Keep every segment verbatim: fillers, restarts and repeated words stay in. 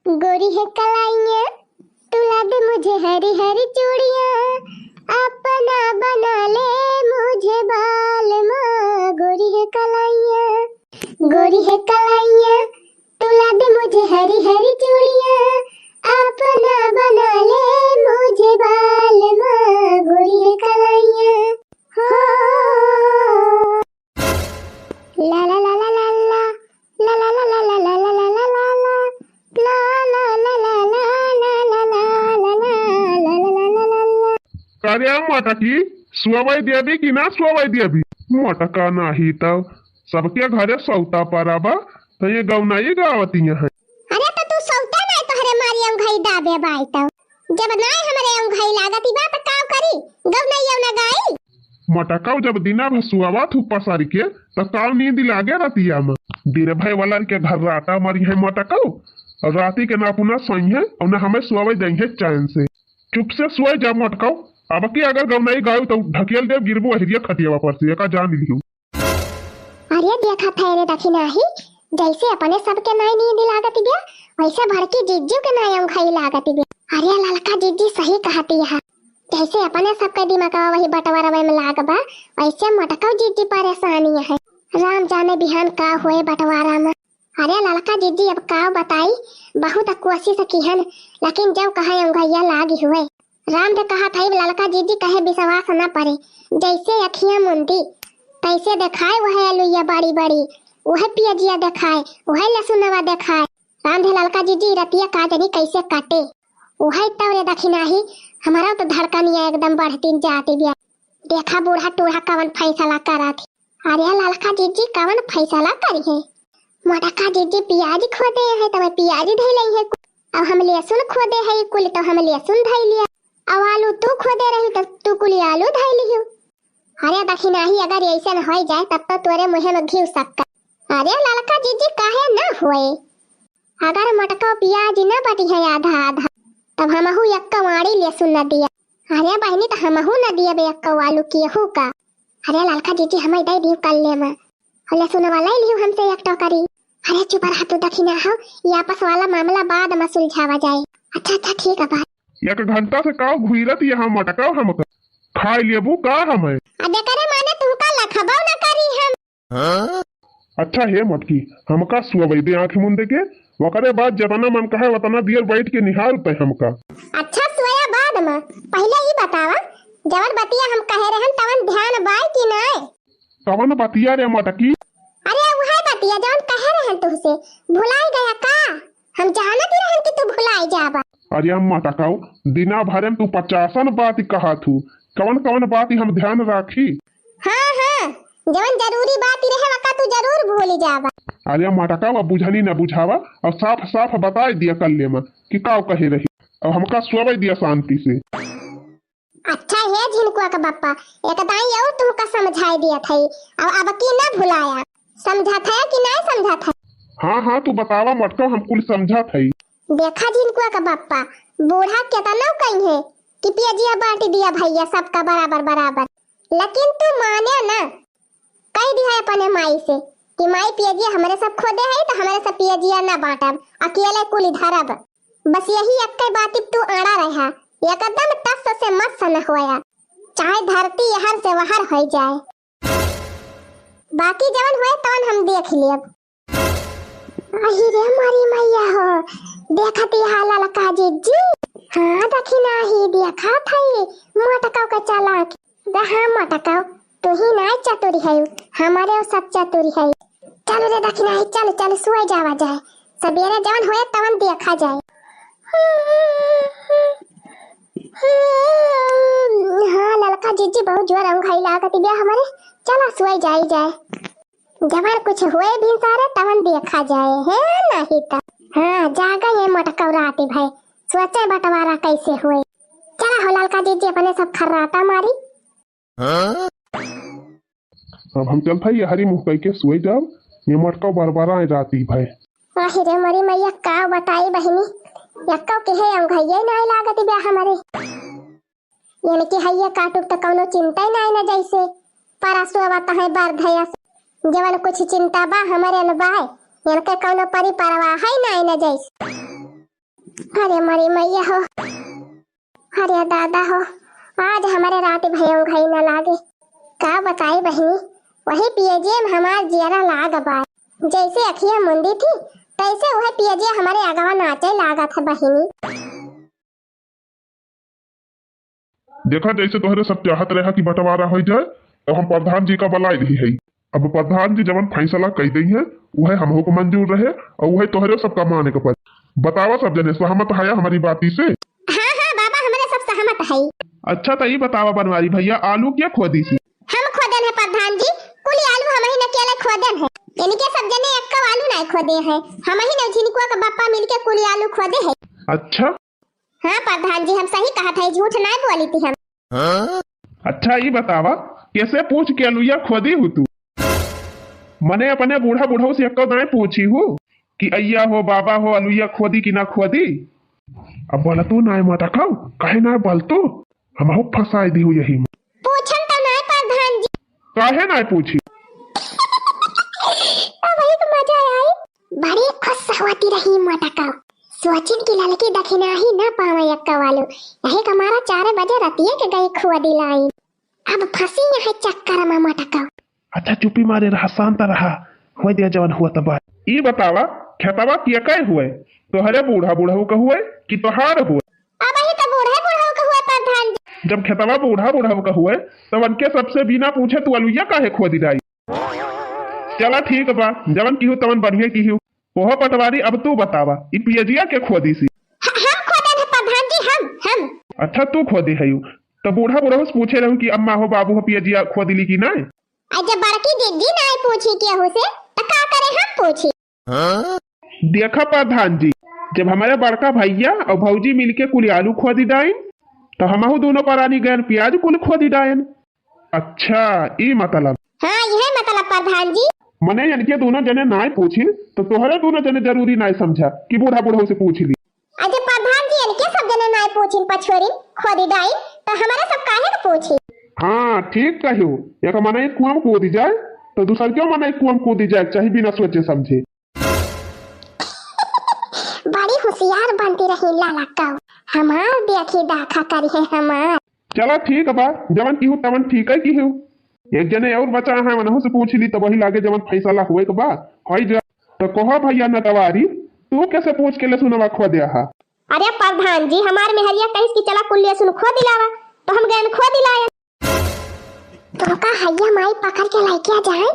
गोरी है कलाइयाँ, तू ला दे मुझे हरी हरी चूड़ियाँ, अपना बना ले मुझे बालमा। गोरी है कलाइयाँ, गोरी है कलाइयाँ, तू ला दे मुझे हरी हरी चूड़ियाँ, अपना बना ले मुझे बालमा। गोरी है कलाइयाँ, हो। ला ला ला ला ला ला, ला ला ला ला ला। का रे मोटकी, सुअवै देबी कि ना सुअवै देबी? मोटका नाही तौ सबके घरे सौता परा बा, त ये गौनाई गावतिया है। अरे त तू सौता नाही, तोहरे मारी अंगई दाबे बाई तौ। जब नाही हमरे अंगई लागती बा त काव करी, गौनैया ना गाई। मोटकौ जब दिना भर सुआवा थू पसारी के, त काव नींद लागे रतिया में? बीर भाई वालन के घर राटा मरी है मोटकौ, और राती के ना अपना सोई है और ना हमें सोवे देई है चैन से। चुप से सोए जा मोटकौ, अब की अगर गौनाई गायू तो ढकेल देब, गिरबू अहिरिया खटियावा पर से, एका जान लिहू। अरे देखा थे रे दखिनाही, जैसे अपने सबके नाई नींद लागत बिया, वैसे बड़की जिज्जू के नाई अंगई लागत बिया। अरे ललका जिज्जी सही कहती है, जैसे अपने सबके दिमागवा वही बंटवारवे में लाग बा, वैसे मोटकौ जिज्जी परेशानी है। राम जाने बिहान का होए बंटवारा में। अरे ललका जिज्जी, अब का बताई, बहुत कोशिश किहन, लेकिन जब कहे अंगैया लागी हुए। राम दे कहा था, ललका जिज्जी कहे विश्वास न परे, जैसे अखियां मुंदी, तैसे देखाए वह अलुइया बड़ी बड़ी, वह पियजिया देखाए, वह लसुनवा देखाए। राम दे ललका जिज्जी, रतिया का जनी कैसे काटे, वह तौरे दखिनाही, हमारा तो धड़कनिया एकदम बढ़ती जाती बिया। देखा बूढ़ा टूढ़ा कवन फैसला करत है। अरे ललका जिज्जी कवन फैसला करी है? मोटका जिज्जी पियाज खोदे है, तब पियाज धई लई है। अब हम लहसुन खोदे है कुल, तो हम लहसुन धई लिया। अब आलू तू खोदे रही, तब तू कुल आलू धई लियो। अरे दखिनाही, अगर ऐसन हो जाए, तब तो तोरे मुँहे में घी सक्कर। अरे ललका जिज्जी काहे ना होए? अगर मोटका पियाज न बटी है आधा आधा, तब हमहू एक कवाड़ी लहसुन न दिया। अरे बहनी, तो हमहू न दिए बे एक कौ आलू केहू का। अरे ललका जिज्जी, हमें दे दियो कल्ले में। और लहसुन वाला ही लियो हमसे एक टोकरी। अरे चुप रहा तू दखिना हो, ये आपस वाला मामला बाद में सुलझावा जाए। अच्छा अच्छा ठीक है बात। एक घंटा से काव घुइरत यहाँ मोटका हमका। खाई लेबू का हमें? अब एकरे माने तुमका लखबौ न करी हम। हाँ? अच्छा हे मोटकी, हमका सुअवै दे आँख मुंदे के, ओकरे बाद जतना मन कहे ओतना देर बैठ के निहार तै हमका। अच्छा सोया बाद में, पहले ई बतावा, जवन बतिया हम कहे रहन तवन ध्यान बाय कि नाय? कवन बतिया रे मोटकी? अरे उहे बतिया जवन कहे रहन तुहसे, भुलाई गया का? हम जानत ही रहन कि तू भुलाई जाबा। अरे अम्मा टकाऊ, दिना भरे में तू पचासन बात कहा थू, कवन कवन बात हम ध्यान राखी? हाँ हाँ, जवन जरूरी बात रहे वका तू जरूर भूल जाबा। अरे अम्मा टकाऊ, अब बुझनी न बुझावा, और साफ साफ बताई दिया कल्ले में कि काव कहे रही, और हमका सोवे दिया शांति से। अच्छा हे झिनकुआ का बप्पा, एक दाई और तुमका समझाई दिया थई, और अब की न भुलाया। समझत है कि नाय समझत है? हाँ हाँ, तू बतावा मोटका, हम कुल समझत हई। देखा झिनकुआ का बप्पा, बूढ़ा केतना कही है कि पियजिया बांट दिया भैया सबका बराबर बराबर, लेकिन तू माने ना। कह दिया अपने माई से कि माई पियजिया हमरे सब खोदे है तो हमरे सब पियजिया ना बांटब, अकेले कुल धरब। बस यही एक बात तू अड़ा रहा, एकदम टस से मस न होया, चाहे धरती यहर से वहर हो जाए। बाकी जवन होए तवन हम देख लेब। अही रे मोरी मैया हो, देखती हा ललका जिज्जी। हाँ, दखिना ही देखा थई, मोटकाऊ के चालाक। रे हाँ मोटकाऊ, तू ही ना चतुरी है, हमारे वो सब चतुरी है। चल रे दखिना ही, चल, चल, सोए जावा जाए, सबेरे जवन होए तवन देखा जाए। हाँ, ललका जिज्जी बहुत जोर अंघाई लागत बिया हमारे, चला सोए जाई जाए। जवन कुछ होए भिनसारे तवन देखा जाए, है नहीं त। हाँ, जागा ये मोटकौ राती भाई, सोचे बंटवारा कैसे होए। चला हो ललका जिज्जी अपने सब खर्राटा मारी। हाँ? अब हम चलत हई, ये हरी मुँह कई के सोए जाब, ये मोटकौ बरबराए राती भाई। आहि रे मोरी मैया, का बताई बहिनी, यक्कौ के है अंघैया नाय लागत ब्या हमारे। इनके हइये काटुक त कौनो चिंता ही नाय न जैसे। परसुआ त है बरधयस। जवन कुछ चिंता बा हमरे न बाय। इनके कौनो परी परवाह है नाय न जैसे। अरे मरी मैया हो, अरे दादा हो, आज हमरे रात भयो घई न लागे। का बताई बहिनी, वही पियजिए में हमार जियरा लाग बा। जैसे अखिया मुंदी थी, तैसे वह पियजिए हमरे अगवा नाचे लागत है बहिनी। देखा, जैसे तोहरे सब चाहत रहा कि बंटवारा हो जाए, तो हम प्रधान जी का बुलाई रही है। अब प्रधान जी जवन फैसला कई दई है, वह हमहू को मंजूर रहे और वह तोहरे सबका माने के पड़े। बतावा सब जने, सहमत हया हमरी बाती से? हाँ, हाँ बाबा, हमरे सब सहमत है। अच्छा, तो ई बतावा बनवारी भैया, आलू के खोदी सी? हम खोदेन है प्रधान जी, कुली आलू हमही न अकेले खोदेन है। इनके सब जने एक्को आलू नाय खोदे है, हमही न झिनकुआ का बापा मिलके कुली आलू खोदे है। अच्छा। हाँ प्रधान जी, हम सही कहत है, झूठ नाय बोली थी हम। अच्छा, ई बतावा, कैसे पूछ के अलुइया खोदी हू तू? मने अपने बूढ़ा बुढ़ऊ से एक्को दाएं पूछी हू कि अइया हो, बाबा हो, अलुइया खोदी कि ना खोदी? अब बोला तू नाय मटकाऊ, काहे नाय बोल तू? हमहू फंसाई दी हू यही में। पूछन तो नाय प्रधान जी। काहे नाय पूछी? अब एक मजा आई। बड़ी खुश होती रही मटकाऊ। सोचिन की ललकी दखिनाही ना पावे एक्को आलू। यही का मारा चार बजे रतिये के गई खोदी लाई। अब फंसी यहाँ चक्कर में मटकाऊ। अच्छा, चुप्पी मारे रहा, शांत रहा, होय दे जवन हुआ तब। ई बतावा, खेतवा के कई हुए? तोहरे बूढ़ा बुढ़ऊ का हुए कि तोहार हुए? अब ही तो बूढ़े बुढ़ऊ का हुए प्रधान जी। जब खेतवा बूढ़ा बुढ़ऊ का हुए, तब उनके सबसे बिना पूछे तू अलुइया काहे खोदी डाई? चला ठीक बा, जवन किहू तवन बढ़िया किहू। ओहो पटवारी, अब तू बतावा, ई पियजिया के खोदी सी? ह-, हम खोदेन है प्रधान जी, हम, हम। अच्छा, तू खोदी है यू, तो बूढ़ा बुढ़ऊ से पूछे रहू कि अम्मा हो, बाबू हो, पियजिया खोदिली कि नाय? आ जब बड़की दीदी नाय पूछी केहू से, तो का करे हम पूछी? देखा प्रधान जी, जब हमारे बड़का भैया और भौजी मिलके कुल आलू खोदी डाइन, तो हमहू दोनों परानी गैन प्याज कुल खोदी डाइन। अच्छा, ई मतलब। हाँ, यह मतलब प्रधान जी। मने इनके दोनों जने नाय पूछिन, तो तोहरे दोनों जने जरूरी नाय समझा कि बूढ़ा बुढ़ऊ से पूछ ली। अरे प्रधान जी, इनके सब जने नाय पूछिन पछोरिन, खोदी डाइन, तो हमारे सब काहे के पूछी? हाँ, ठीक कहियो। एक मनई कुआं में कूदी जाए, तो दूसर क्यों मनई कुआं में कूदी जाए, चाहे बिना सोचे समझे। बड़ी होशियार बनती रही लाला कऊ, हमार देखी दाखा करी है हमार। चला ठीक बा, जवन किहू तवन ठीक है किहू। एक जने और बचा है, वनहु से पूछ ली, तो वही लागे जवन फैसला हुए के बा, होई जा। तो कहो भैया नटवारी, तू कैसे पूछ के लहसुनवा खोदे हा? अरे प्रधान जी, हमार मेहरिया कहिस कि चला कुल लहसुन खोदी लावा, तो हम गैन खोदी लाए। तो का हैया माई पकड़ के लइके जाए,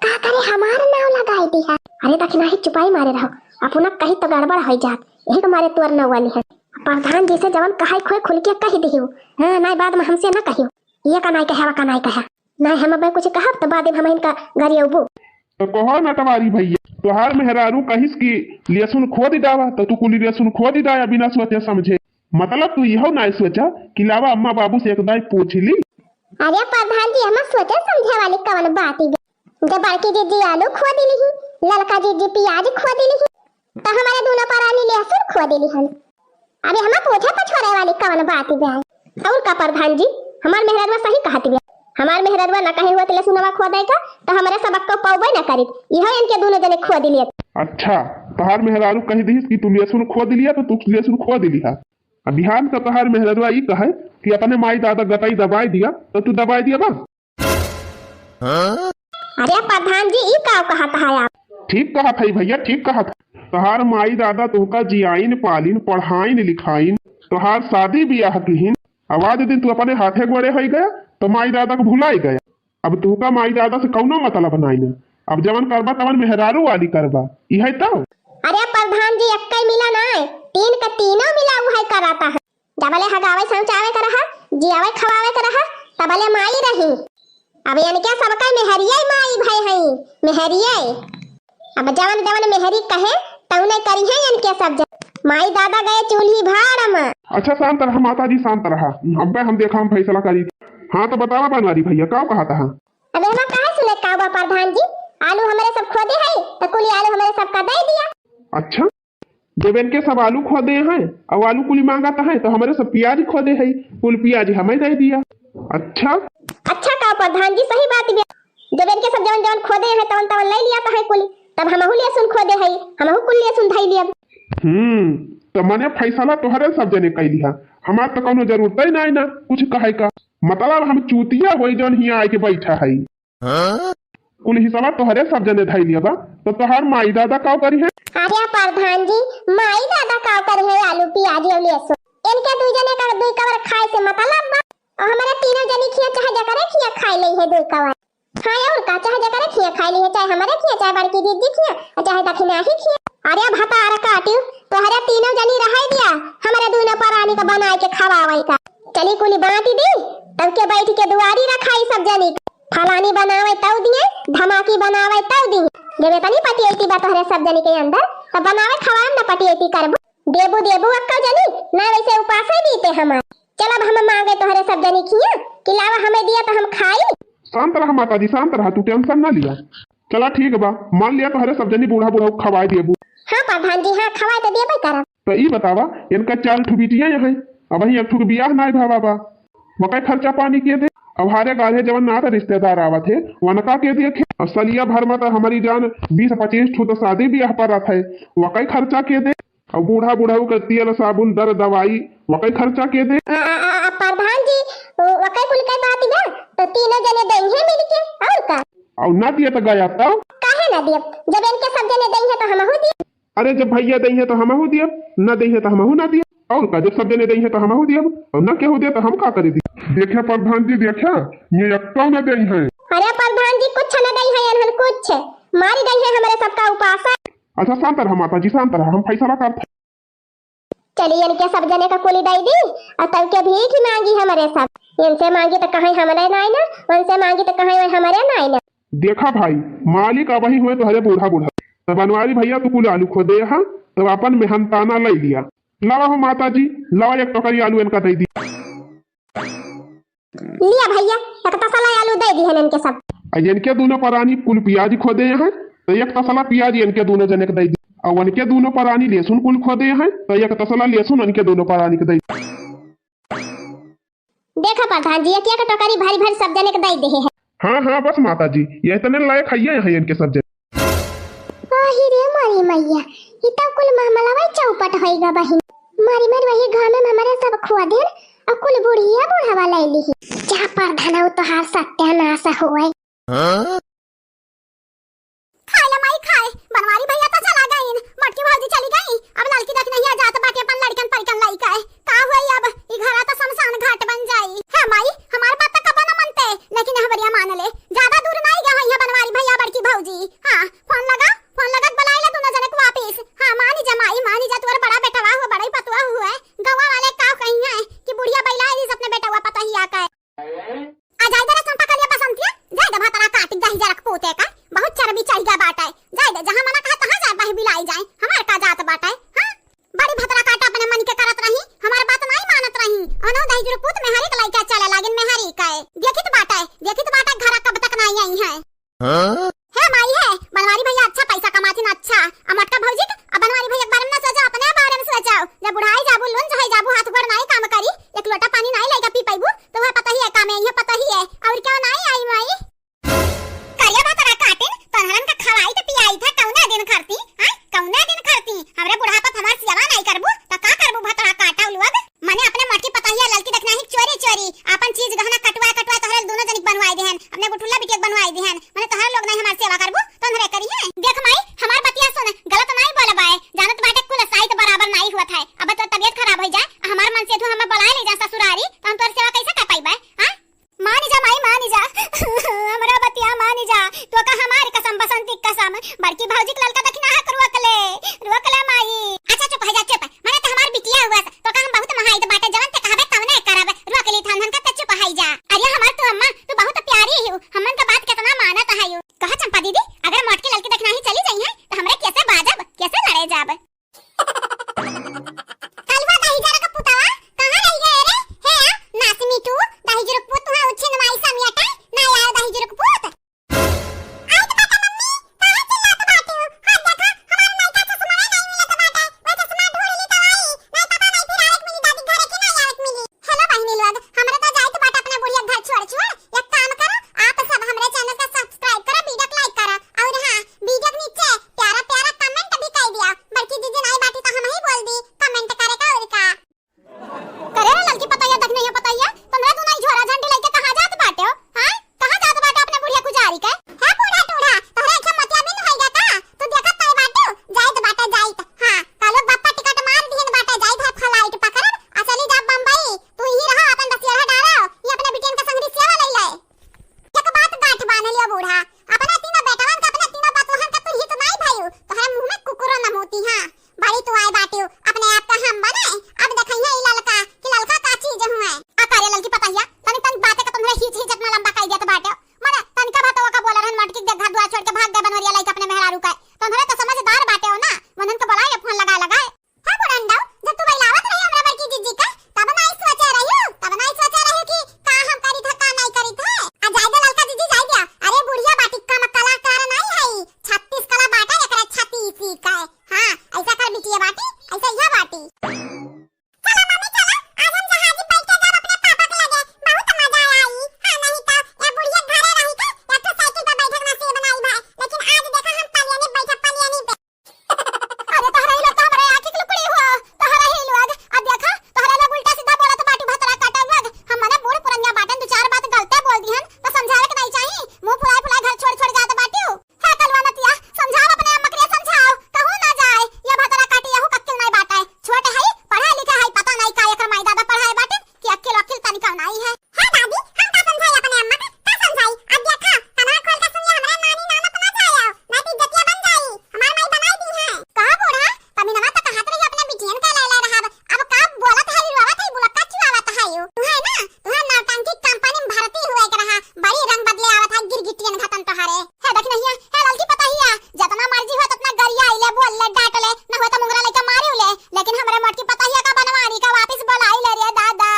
का करे हमार नाव लगाई दिहा। अरे दखिनाही चुपाई मारे रहो, अपना कही तो गड़बड़ होई जात, यही के मारे तोर नाव वाली है। प्रधान जी से जवन कहाई खोए खुल के कही दिहियो, हाँ, नाई बाद में हमसे ना कहियो, ये का नाई कहे, वा का नाई कहे, नाई हम अब कुछ कहब तो बाद में हम इनका गरियौबो। तो कहो नटवारी भैया, तोहार मेहरारू कहिस कि लहसुन खोदी डावा, तो तू कुली लहसुन खोदी डाया बिना सोचे समझे। मतलब तू इहो नाय सोचा कि लावा अम्मा बाबू से एक दाई पूछ ली। अरे प्रधान जी, हम सोचे समझे वाली कवन बात ही बे? जब बड़की जीजी आलू खोदी लिही, ललका जीजी प्याज खोदी लिही, तो हमारे दोनों परानी लहसुन खोदी लिहन। अबे हम पूछे पछोरे वाली कवन बात ही बे? और का प्रधान जी, हमार मेहररुआ सही कहत बे। हमार मेहररुआ न कहे हुआ त लहसुनवा खोदे का, तो हमारे सबक को पौबे न करित। इहो इनके दोनों जने खोदी लियत। अच्छा, तोहार मेहरारू कह दिहिस कि तू लहसुन खोदी लिया, तो तू लहसुन खोदी लिहा। अब बिहान का तोहार मेहररुआ ई कहे कि अपने माई दादा गताई दबाई दिया, तो तू दबाई दिया बा? अरे प्रधान जी, ई का कहत है आप? ठीक कहत है भैया, ठीक कहत है। तोहार माई दादा तुहका जियाइन पालिन, पढ़ाइन लिखाइन, तोहार शादी बियाह किहिन, आवाज दिन तू अपने हाथे गोड़े होई गया, तो माई दादा को भुलाई गया। अब तुहका माई दादा से कौनो मतलब नाई ना। अब जवन करबा तवन मेहरारू वाली करबा, ई है तो। अरे प्रधान जी, एक्कै मिला नाय, तीन का तीनों मिला उहै कराता है। जबले हगावे शौचावे का रहा, जियावे खवावे का रहा, तबले माई रही। अब इनके सबका मेहरिये माई भय हई, मेहरिये। अब जवन जवन मेहरी कहे, तउने करी है इनके सब जन। माई दादा गए चूल्ही भाड़ में। अच्छा शांत रहा माता जी, शांत रहा। अब्बे हम देखा, हम फैसला करी। हाँ तो बतावा बनवारी भैया, का कहत हा? अब एमा काहे सुने का बा प्रधान जी? आलू हमरे सब खोदे है, तो कुली आलू हमरे सब का दे दिया। अच्छा, जब इनके सब आलू खोदे हैं, और आलू कुली मांगत है, तो हमरे सब प्याज खोदे है, कुल प्याज हमें दे दिया। अच्छा। अच्छा का प्रधान जी, सही बात बे। जब इनके सब जवन जवन खोदे हैं, तवन तवन ले लिया तो है कुली, तब हमहू लहसुन खोदे है, हमहू कुल लहसुन धई लिया। हम्म, तो मने फैसला तोहरे सब जने कइ लिहा, हमार तो कौनो जरूरत ही नाहीं ना कुछ कहे का। मतलब हम चूतिया होई जौन हियाँ आइके बैठा है। हाँ? कुल हिसाबा तोहरे सब जने धइ लिया बा, तो तोहार माई दादा काव करिहैं? अरे प्रधान जी, माई दादा काव करिहैं आलू, पियाज अउर लहसुन? इनके दुइ जने का दुइ कवर खाए से मतलब बा। अउर हमरे तीनों जनी खिया चाहे जकरे खिया खाए लेइहैं दुइ कवर। हाँ अउर का, चाहे जकरे खिया खाए लेइहैं, चाहे हमरे खिया, चाहे बड़की दीदी खिया, अउर चाहे दखिनाही खिया। अरे भतार काटिउ, तोहरे तीनों जनी रहै दिया, हमरे दुनों परानी का बनाए के खवावै का। चली कुली बाँटी दी, तब के बैठ के दुआरी रखाई सब जनी का। फलानी बनावै तउ दिए, धमाकी बनावै तउ दिए। जब एतनी पटियैती बा तोहरे सब जनी के अंदर, तब बनावै खवाए में न पटियैती करबू। देबू देबू अक्का जनी, ना वैसे उपासे बीते हमार। चल अब हम माँगे तोहरे सब जनी खिया, कि लावा हमें दिया तो हम खाई। शांत रहा माता जी, शांत रहा, तू tension ना लिया। चला ठीक बा, मान लिया तोहरे सब जनी बूढ़ा बूढ़ा खवाए देबू। हाँ प्रधान जी, हाँ खवाए तो देबे करब। तो ई बतावा, इनका चार ठो बिटिया हैं, अबहीं एक ठो के बियाह नाहीं भवा बा, वकै खर्चा पानी के दे? अब हारे गाढ़े जवन नात रिश्तेदार आवत है, वनका के देखे? अब सलिया भर में तो हमरी जान बीस पच्चीस ठो तो शादी बियाह परत है, वकै खर्चा के दे? अब बूढ़ा बुढ़ऊ के तेल साबुन दर दवाई, वकै खर्चा के दे? आ, आ, आ, आ, प्रधान जी, उ, वकै कुल के बात बा, तो तीनों जने देइहैं मिलके, अउर का? अउर ना दिए तो गया तब? काहे ना दिए? जब इनके सब जने देइहैं तो हमहू दिए। अरे जब भैया देइहैं तो हमहू दियब, ना देइहैं तो हमहू ना दियब। अउर का, जब सब जने देइहैं तो हमहू दियब, अउर ना केहू दे तो हम का करे दी? देखे प्रधान जी, देखे, ये एक्को ना देइहैं। अरे प्रधान जी, कुछ ना देइहैं, एनहन कुछ मारी देइहैं हमरे सबका उपासा। अच्छा शांत रहा माता जी, शांत रहा, हम फैसला करत है। चली इनके सब जने का कुली दइ दी, अउर तब के भीख ही माँगी हमरे सब। इनसे माँगी तो कहैं हमरे नाहीं ना, उनसे माँगी तो कहैं हमरे नाहीं ना। देखा भाई, मालिक अबहीं हुए तोहरे बूढ़ा बूढ़ा। तो बनवारी भैया तू कुल आलू खोदे हा, तो अपन मेहनताना लइ लिया। लावा हो माता जी, लावा एक टोकरी आलू इनका दइ दी। लिया भैया, एक तसला आलू दइ दिहन इनके सब। आ इनके दुनों परानी कुल पियाज खोदे हैं, तो एक तसला पियाज इनके दुनों जने के दइ दी। अउर उनके दुनों परानी लहसुन कुल खोदे हैं, तो एक तसला लहसुन इनके दुनों परानी के दइ दी। देखा प्रधान जी, एक एक टोकरी भरी भरी सब जने के दइ देहे है। हाँ, हाँ, बस माता जी, ये इतने लायक है, ये हैं इनके सब जने। आही रे मोरी मैया, ई तो कुल महमलवा चौपट होइगा बहिन। मारी मारी वही गाँव में हमरे सब खोदेन, अउर कुल बुढ़िया बुढ़वा लइ लिही। जा प्रधान, तोहार सत्यानाश होए। हाँ? खाए ला माई खाए, बनवारी भैया तो चला गईन, मोटकी भौजी चली गई। अब ललकी दखिनहिया जात बाटे अपन लड़कन परिकन लइके। का होई अब, ई घरा तो शमशान घाट बन जाई। हे माई, हमार बात तो कबो न मनते, लेकिन यह बढ़िया मान ले। ज्यादा दूर नाहीं गए होइहैं बनवारी भैया बड़की भौजी। हाँ, फोन लगा, फोन लगा के बुलाए ला दोनों जने को वापिस। हाँ, मानी जा माई, मानी जा, तोर बड़ा बेटवा हुआ, बड़ा ही पतुआ हुआ है। गौवा वाले का कहिहैं कि बुढ़िया बैला है, अपने बेटवा पतोहिया का। आ जाए दे रे चंपा कलिया बसंतिया, जाए दे भतरा काटी दही जरक पोते का, बहुत चर्बी चढ़ गया बाटे। जाए दे, जहाँ मना कहे तहाँ जाए, बही बिलाई जाए, हमार का जात बाटे, हाँ? बड़ी भतरा काटा अपने मन के करत रही, हमार बात नाहीं मानत रही। ओनो दही जरक पूत मेहरी के लइका चले लागिन मेहरी के। देखित बाटे, देखित बाटे घरा कब तक नाहीं अइहैं। हाँ? हे माई हे, बनवारी भैया अच्छा पैसा कमाथिन, अच्छा। आ मोटका भौजी के, आ बनवारी भैया के बारे में ना सोचा, अपने बारे में सोचा। जब बुढ़ाई जाबू, लुंज होई जाबू, हाथ गोड़ नाहीं काम करी, एक लोटा पानी नाहीं लइके पी पइबू, तो वह पतोहिया काम है, ये पतोहिया है, अउर क्या नाहीं आई माई? करिया भतरा काटिन, तोहरन का खवाई तो पियाई था, कौने दिन खरती, हाँ? कौने दिन खरती? हमरे बुढ़ापा पे हमार सेवा नाहीं करबू, तो का करबू भतरा काटा लोग? मने अपने मोटकी पतोहिया ललकी दखिनही चोरी चोरी आपन चीज गहना कटवाए कटवाए तोहरे दोनों जनिक बनवाए देहन, अपने बुटुल्ला बिटिया के बनवाए देहन। मने तोहरे लोग नाहीं हमार सेवा करबू, तो हमरे करिहैं। देख माई, हमार बतिया सुन, गलत नाहीं बोलबाए, जानत बाटे कुल साइत बराबर नाहीं हुआ था। अब तो तबियत मट्टी। चला मम्मी, चला, आज हम जहाजी बैठ के जाब अपने पापा के लगे, बहुत मजा आई। हाँ, नहीं तो ये बुढ़िया घरे रही के एक ठो साइकिल पे बैठे के नसीब नहीं भाई, लेकिन आज देखा हम पलियनी बैठे पलियनी पे। अरे तोहरा ही लोग तो हमरे आँखी के लुकड़ी हो, तोहरा ही लोग। अब देखा, तोहरा लोग उल्टा सीधा बोलत बाटी भतरा काटा लोग। हम मने बूढ़ पुरनिया बाटन, दो चार बात गलते बोल दिहन, तो समझावे के नहीं चाही? मुँह फुलाए फुलाए घर छोड़ छोड़ जात बाटिउ। हे कलुआ नतिया, समझाओ अपने अम्मा के, समझाओ, कहूँ ना जाए। ये भतरा काटी, यहू कक्किल नहीं बाटे। छोट है, पढ़ा लिखा है, पता नहीं का एकर माई दादा पढ़ाए बाटे कि अक्किल अक्किल तनिका नहीं है। हे दादी, हम का समझाई अपने अम्मा के, का समझाई? अब देखा, कनवा खोल के सुनिए, हमरे नानी नानक ना जाए, नहीं तो इज्जतिया बन जाई। हमार माई बनाई दी है। कहा बूढ़ा, तमिनवा तो कहत रही अपने बिटियन के ले ले रहब। अब का बोलत है, रोवत है, बुलक्का चुआवत है यू। तू है ना, तू है नौटंकी कंपनी में भर्ती हुए के रहा। बड़ी रंग बदले आवत है, गिरगिटियन घतन तोहरे। हे देख नहीं है, हे ललकी पतहिया, जतना मर्जी हो ततना गरिया ले, बोल ले, डांट ले, न हो तो मुंगरा लेके मारे ले, लेकिन हमरे मोटकी पतहिया का बनवारी का वापस बोलाई ले रे दादा।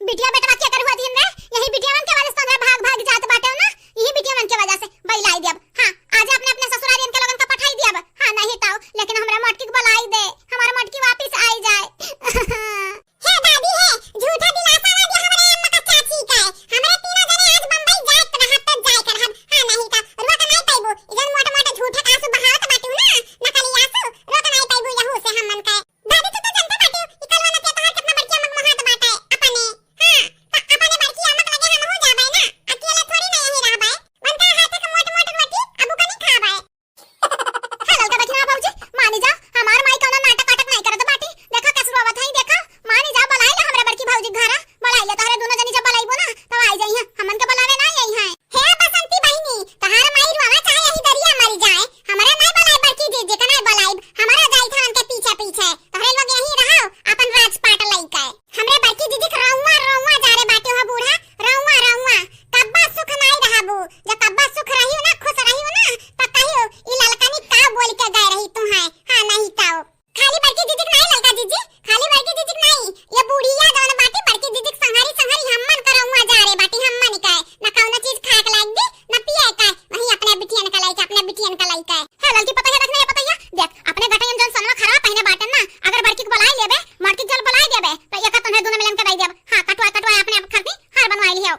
बिटिया बेटवा के कर हुआ दिन रे, यही बिटियावन के वजह से तोहरे भाग भाग जात बाटे ना, यही बिटियावन के वजह से बइलाई दियब। हाँ, आज अपने अपने ससुरारियन के लोगन का पठाई दियब। हाँ, नहीं ताऊ, लेकिन हमरे मोटकी के बोलाई दे, हमार मोटकी वापस आई जाए। हे दादी हे, झूठा दिलासा ना दे हमरे अम्मा का चाची के। हमरे तीनों जने आज बम्बई जाए के रहब, तब जाए के रहब। हाँ, नहीं तो रोक नहीं पाइबू। इजन मोट मोट झूठा का आंसू बहावत बाटू ना, नकली आंसू, रोक नहीं पाइबू यहू से हमन के। दादी, तू तो जानते बाटू, ई कलवा नतिया तोहार कितना बड़की अम्मा के मोहात बाटे अपने। हाँ, तो अपने बड़की अम्मा के लगे हम हो जाबे ना, अकेले थोड़ी ना यहीं रहबे। उनका हाथ के मोट मोट रोटी अबू कनी खाबे। हे ललका दखिना भौजी, मानी जा, हमार माई कौनो नाटक वाटक नहीं करत बाटी। देखा कैसे रोवत हई, देखा, मानी जा, बुलाई ले हमरे बड़की भौजी के घरा, बुलाई ले, तोहरे दोनों जनी जब बुलाइबो ना, तब आई जाई हैं, हमन के बुलावे ना आई हैं। हे बसंती बहिनी, तोहार माई रोवा चाहे यही दरिया मरी जाए, हमरा नहीं बुलाई बड़की जीजी के नहीं बुलाई, हमरा जाई था उनके पीछे पीछे, तोहरे लोग यहीं रहो, अपन राजपाट लइके। हमरे बड़की दीदी के रउआ, रउआ जा रे बाटे हो बूढ़ा, रउआ, रउआ। कब्बा सुख नाई रहबू, जब कब्बा सुख रहियो ना, खुश रहियो ना, त कहियो, "ई ललकनी का बोल के गए रही तुहें?" हाँ, नहीं ताओ। खाली बड़की दीदी के नाई ललका दीदी, खाली बड़की दीदी के नाई, ये बुढ़िया जौन बाटे बड़की दीदी के संघरी, संघरी हमन का रउआ जा रे बाटे, हमन का। ना कौनो चीज खाए के लायक दी, ना पिए का। वहीं अपने बिटियन का लइके, अपने बिटियन का लइके। हे ललकी पतोहिया, देख ना ये पतोहिया, देख, अपने गटई में जौन सोनवा खरवा पहिने बाटन ना, अगर बड़की के बुलाई लेबे, बड़की के जल बुलाई देबे, तो एका तोहरे दोनों मिलन के दई देब। हाँ, कटवा, कटवा अपने आप खरदी, हार बनवाई लिहो।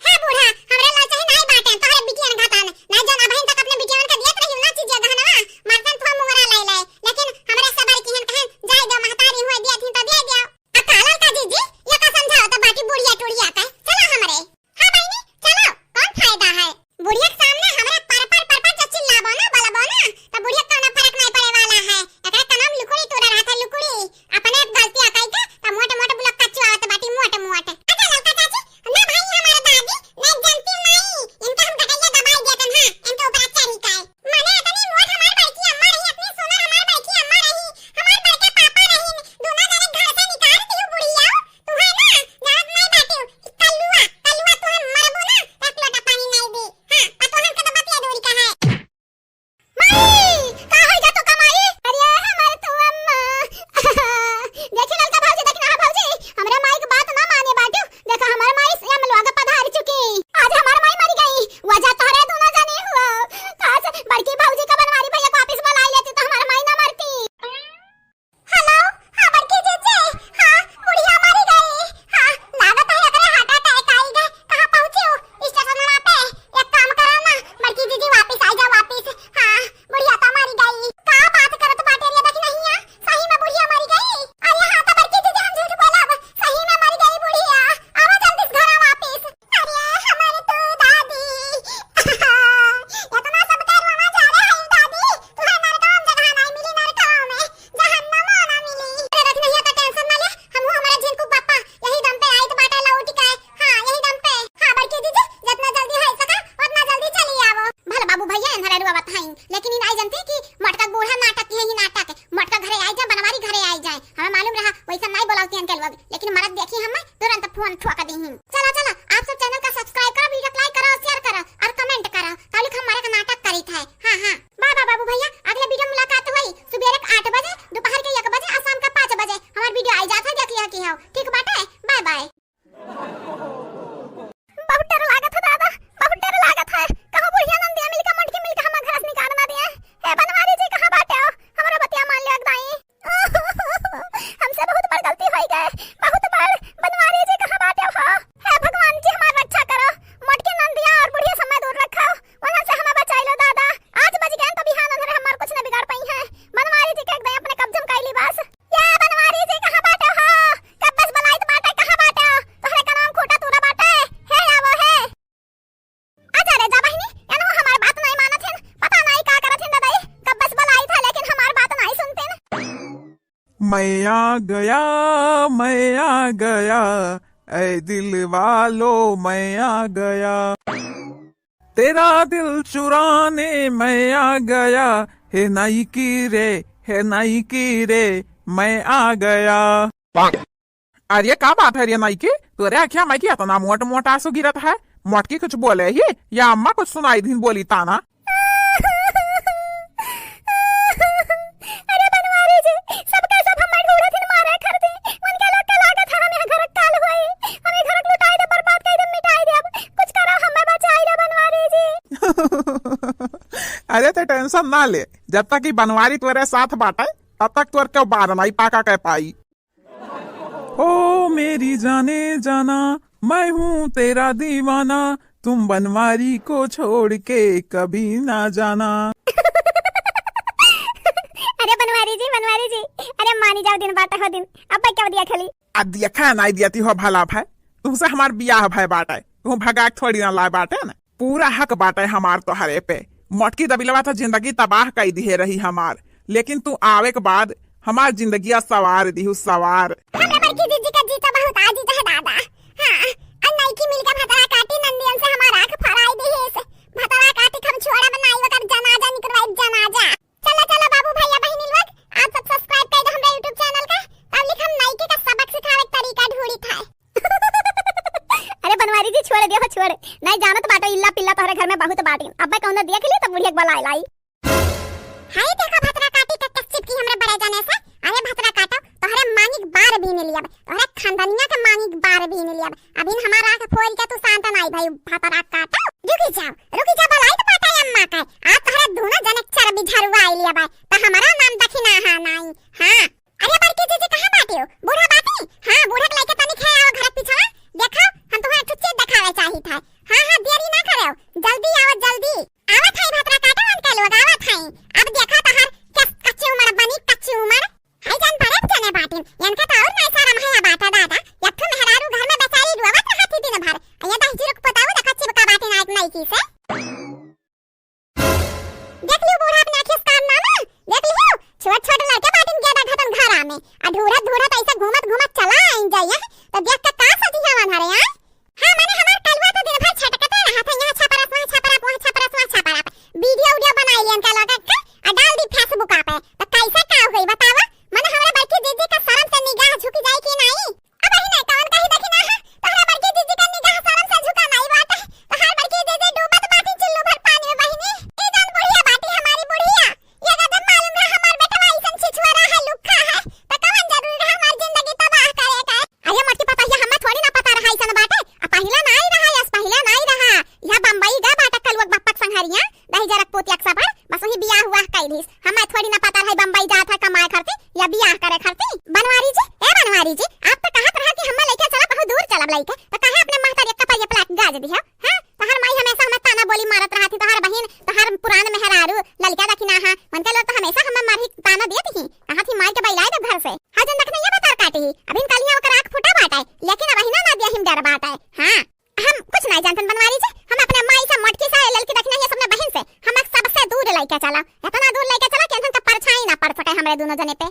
हे बूढ़ा, हमरे लाल चाहे नाई बाटन, तोहरे बिटियन घातन, ना जौन अबहिन तक अपने बिटियन के दियत रही ना चीज गहनवा, मरतन थो मुंगरा लाई लाई, लेकिन हमरे सबर की हन कहन, जाए दो महतारी हुए दियत ही तो दे दियो। आ का ललका जीजी, ये का समझाओ तो बाटी बुढ़िया टुढ़िया का, चलो हमरे। हाँ बहिनी, चलो, कौन फायदा है? बुढ़िया के सामने हमरा पर पर पर पर जो चिल्लाबो ना, बोलबो ना, तो बुढ़िया के कौनो फर्क नहीं पड़े वाला है। एकरा का नाम लुकुड़ी तोरा रहा था, लुकुड़ी। अपने गलतिया कई के, तो मोट मोट बुलक कच्चू आवत बाटी, मोट मोट। अच्छा ललका चाची, ना भाई हमारे दादी, नहीं जानती नहीं, इनका हम गटैया दबाई देतन, हाँ, इनके ऊपर चढ़ी का है। माने इतनी मोट हमार बड़की अम्मा रही, इतनी सुंदर हमार बड़की अम्मा रही, हमार बड़के पापा रही, दोनों जने घर से निकाल दियो बुढ़िया। तू है ना, जानत नहीं बाटे, कलुआ, कलुआ तू हम मरबो ना, एक लोटा पानी नहीं दी। हाँ, आ तो हमके तो बतिया दूर का है। माई, का हो जा तो का माई? अरे हमार तू अम्मा। देखी ललका भौजी, देखी ना भौजी, हमरा माई के बात ना माने बाटू। देखा हमार माई से हम लोग पधार चुकी। आज हमार माई मर गई, वजह तोहरे दोनों जने हुआ। काश बड़की भौजी का बनवारी भैया को वापस बुलाई लेती तो हमार माई ना मरती। हेलो, हाँ बड़की जीजी, हाँ बुढ़िया मरी गई, हाँ लागत है एकरे हार्ट अटैक आई गए। कहाँ पहुँची हो? स्टेशन पे। एक काम करो ना बड़की जीजी, वापस आ जाओ वापस। हाँ बुढ़िया तो मरी गई। का बात करत बाटे रे दखिनहिया, सही में बुढ़िया मरी गई? अरे हाँ तो बड़की जीजी हम झूठ बोलब, सही में मरी गई बुढ़िया। आवा जल्दी से घर वापस। अरे हमारे तो दादी, इतना सब के रोना जा रहे हैं दादी, तुम्हें नरकवा में जगह नहीं मिली, नरकवा में, जहन्नमो ना मिली। अरे दखिनहिया तो टेंशन ना ले, हम हूँ हमारे झिनकू पापा यही दम पे आई तो बाटा लौट के। हाँ यही दम पे। हाँ बड़की दीदी, जितना जल्दी हो सका उतना जल्दी चली आवो। भला बाबू भैया इन्हरा रुआ बताई, लेकिन इन आई जनती कि मटका बूढ़ा नाटक है, ही नाटक मटका घरे आई जा, बनवारी घरे आई जाए। हमें मालूम रहा वैसा नहीं बोलावती इनके लोग, लेकिन मरद देखी हमें तुरंत फोन ठोक दी ही। चला चला, आप सब चैनल का सब्सक्राइब करो, वीडियो को लाइक करो, शेयर करो और कमेंट करो। तालिक हम मरे का नाटक करी थे। हाँ हाँ, बाय बाय बाबू भैया, अगले वीडियो में मुलाकात हुई सुबेरे के आठ बजे, दोपहर के एक बजे और शाम का पाँच बजे हमार वीडियो आई जात है, देख लिया की हो। ठीक बाटे, बाय बाय। बहुत डर लागत है दादा, बहुत डर लागत है। कहो बुढ़िया नंदिया मिलके, मोटकी मिलके हमार घर से निकाल ना दिए। हे बनवारी जी, कहाँ बाटे हो? हमरो बतिया मान लियो दाई। मैं आ गया, मैं आ गया, ऐ दिल वालो, मैं आ गया। तेरा दिल चुराने मैं आ गया, हे नाइकी रे, हे नाइकी रे, मैं आ गया। अरे का बात है रे नाइकी, तोरे अखिया माई की इतना मोट मोट आंसू गिरत है? मोटकी कुछ बोले ही या अम्मा कुछ सुनाई दिन बोली ताना? अरे बनवारी जी, सबके सब हमें ढूंढत हिन मारे खरती। उनके लोग के लागत है हमें घर काल होई। हमें घर लुटाई दे, बर्बाद कर दे, मिटाई दे। अब कुछ करो, हमें बचाई दे बनवारी जी। अरे ते tension ना ले, जब तक ई बनवारी तोरे साथ बाटे, तब तक तोर के बार नाई पाका के पाई। ओ मेरी जाने जाना, मैं हूँ तेरा दीवाना, तुम बनवारी को छोड़ के कभी ना जाना। अरे बनवारी जी, बनवारी जी, अरे मानी जाओ, दिन बाटे हो दिन, अब क्या दिया खाली? आ देखा नाई दिया ती हो भला भाई, तुमसे हमार बियाह भाई बाटे, तुम भगा के थोड़ी ना लाए बाटे ना। पूरा हक बाटे हमार तोहरे पे। मोटकी दबिलवा तो जिंदगी तबाह कई दिहे रही हमार, लेकिन तू आवे के बाद हमार जिंदगिया सवार दिहू, सवार। हमरा बड़की जीजी का जीजा बहुत आजीज है दादा। हाँ, और नईकी मिलके भतरा काटी नंदियन से हमार आँख फराई दिहिस। भतरा काटी हम छोड़ा बनाई ओकर जनाजा निकलवाई जनाजा। चलो, चलो बाबू भैया बहिनी लोग, आप सब subscribe कर दो हमरे YouTube channel का। पब्लिक हम नईकी का सबक सिखावे के तरीका ढूंढी था। अरे बनवारी जी, छोड़ दियो, छोड़। नहीं जानत बाटो, इल्ला पिल्ला तोहरे घर में बहुत बाटिन। अब्बे कौनो देख ली तो बुढ़िया के बलाई लाई। हाय देखो भतरा काटी के कस चिपकी हमरे बड़े जने से। अरे भतरा काटो, तोहरे मांगी के बार भी नहीं लियब, तोहरे खानदानिया के मांगी के बार भी नहीं लियब। अभी हमार आँख फोड़ के तू शांत नहीं भाई भतरा काटो। रुकी जाओ, रुकी जाओ, बलाई तो बाटा अम्मा का। आज तोहरे दोनों जने के चर्बी झरुआ आई लियब, तो हमारा नाम दखिना है नहीं। हाँ। अरे बड़की जीजी कहाँ बाटी हो? बूढ़ा बाटी? हाँ, बूढ़ा के लेके तनी खे आओ घर के पीछे। देखो, हम तुम्हें एक ठो चीज दिखावे चाहित है। हाँ, हाँ, देरी ना करो, जल्दी आओ, जल्दी। आवत है भतरा काटे उनके लोग, आवत है। अब देखो तोहर कस-, कच्ची उम्र बनी, कच्ची उम्र। हाय जान बड़े जने बाटिन, इनका तो और नहीं सारा महंगा बाटा दादा। एक ठो मेहरारू घर में बेचारी रोवत रहती दिन भर। ये दस जीरो के पोताऊ देखो चिपका बाटिन आज नईकी से। देख लियो बूढ़ा अपने आँखी से काम ना ना, देख लियो, छोट छोट लड़के बाटिन गेदा घतन घरा में, आ ढूढ़त ढूढ़त ऐसे घूमत घूमत चला आइन जाइए, तो देख के का सजिया वन्हरे आए। हाँ, मने हमार कलुआ तो दिन भर छटकते रहत है, यहाँ छपरस, वहाँ छपरस, वहाँ छपरस, वहाँ छपरस, video उडियो बनाई लियन का लगा के, आ डाल दी Facebook पे, तो कैसे का होई बतावा? मने हमरे बड़की दीदी का शर्म से निगाह झुक जाई कि नहीं? अब बहिने, कवन कही देखी ना है, तोहरे बड़की जीजी का निगाह शरम से झुका नाई बाटे। तोहार बड़की जीजी डूबत बाटी चुल्लू भर पानी में बहिनी। ई जौन बुढ़िया बाटी हमारी बुढ़िया, ये अगर मालूम रहा हमार बेटवा अइसन छिछुआरा है, लुक्खा है, तो कवन जरूरी रहा हमार जिंदगी तबाह करे का? अरे मोटकी पतोहिया, हमें थोड़ी ना पता रहा अइसन बाटे। आ पहिला नाई रहा, यस पहिला नाई रहा। यह बम्बई गा बाटे कलुआ के बप्पा के संघरिया। दही जरक पोतिया के सफर, बस वही बियाह हुआ कई दिस। हमें थोड़ी ना पता रहे बम्बई जात है कमाए खरती या बियाह करे खरती। बनवारी जी, ए बनवारी जी, आप तो कहत रहा कि हमें लइके चला, बहुत दूर चलब लइके, तो काहे अपने महतारी के कपड़िया पलाक गाज दिया? हाँ, तोहर माई हमेशा हमें ताना बोली मारत रहती, तोहर बहिन, तोहर पुरान मेहरारू, ललका दखिना है, उनके लोग तो हमेशा हमें मारी ताना देती ही, कहा थी माई के बैलाए दे घर से। हाँ, जन दखना ये बता काटी ही, अभी कल यहाँ ओकर आँख फूटा बाटे, लेकिन अब अहिना ना दिया हिम डर बाटे। हाँ। हम कुछ नहीं जानतन बनवारी जी, हम अपने माई से, मोटकी से, ललकी दखिना, ये सबने बहिन से, हम सबसे दूर लइके चला, इतना दूर लइके चला कि इनका परछाई ना पड़ सके हमरे दोनों जने पे।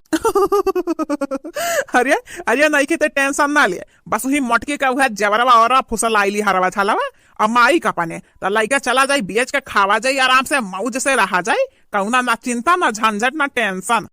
अरे, अरे, नहीं की ते tension ना ले, बस वही मोटकी का वह जबरवा और फुसल आइली हरवा छालवा, अब माई का पने, तो लइके चला जाई, बेच के खावा जाई, आराम से मौज से रहा जाई, कौना ना चिंता, ना झंझट, ना tension।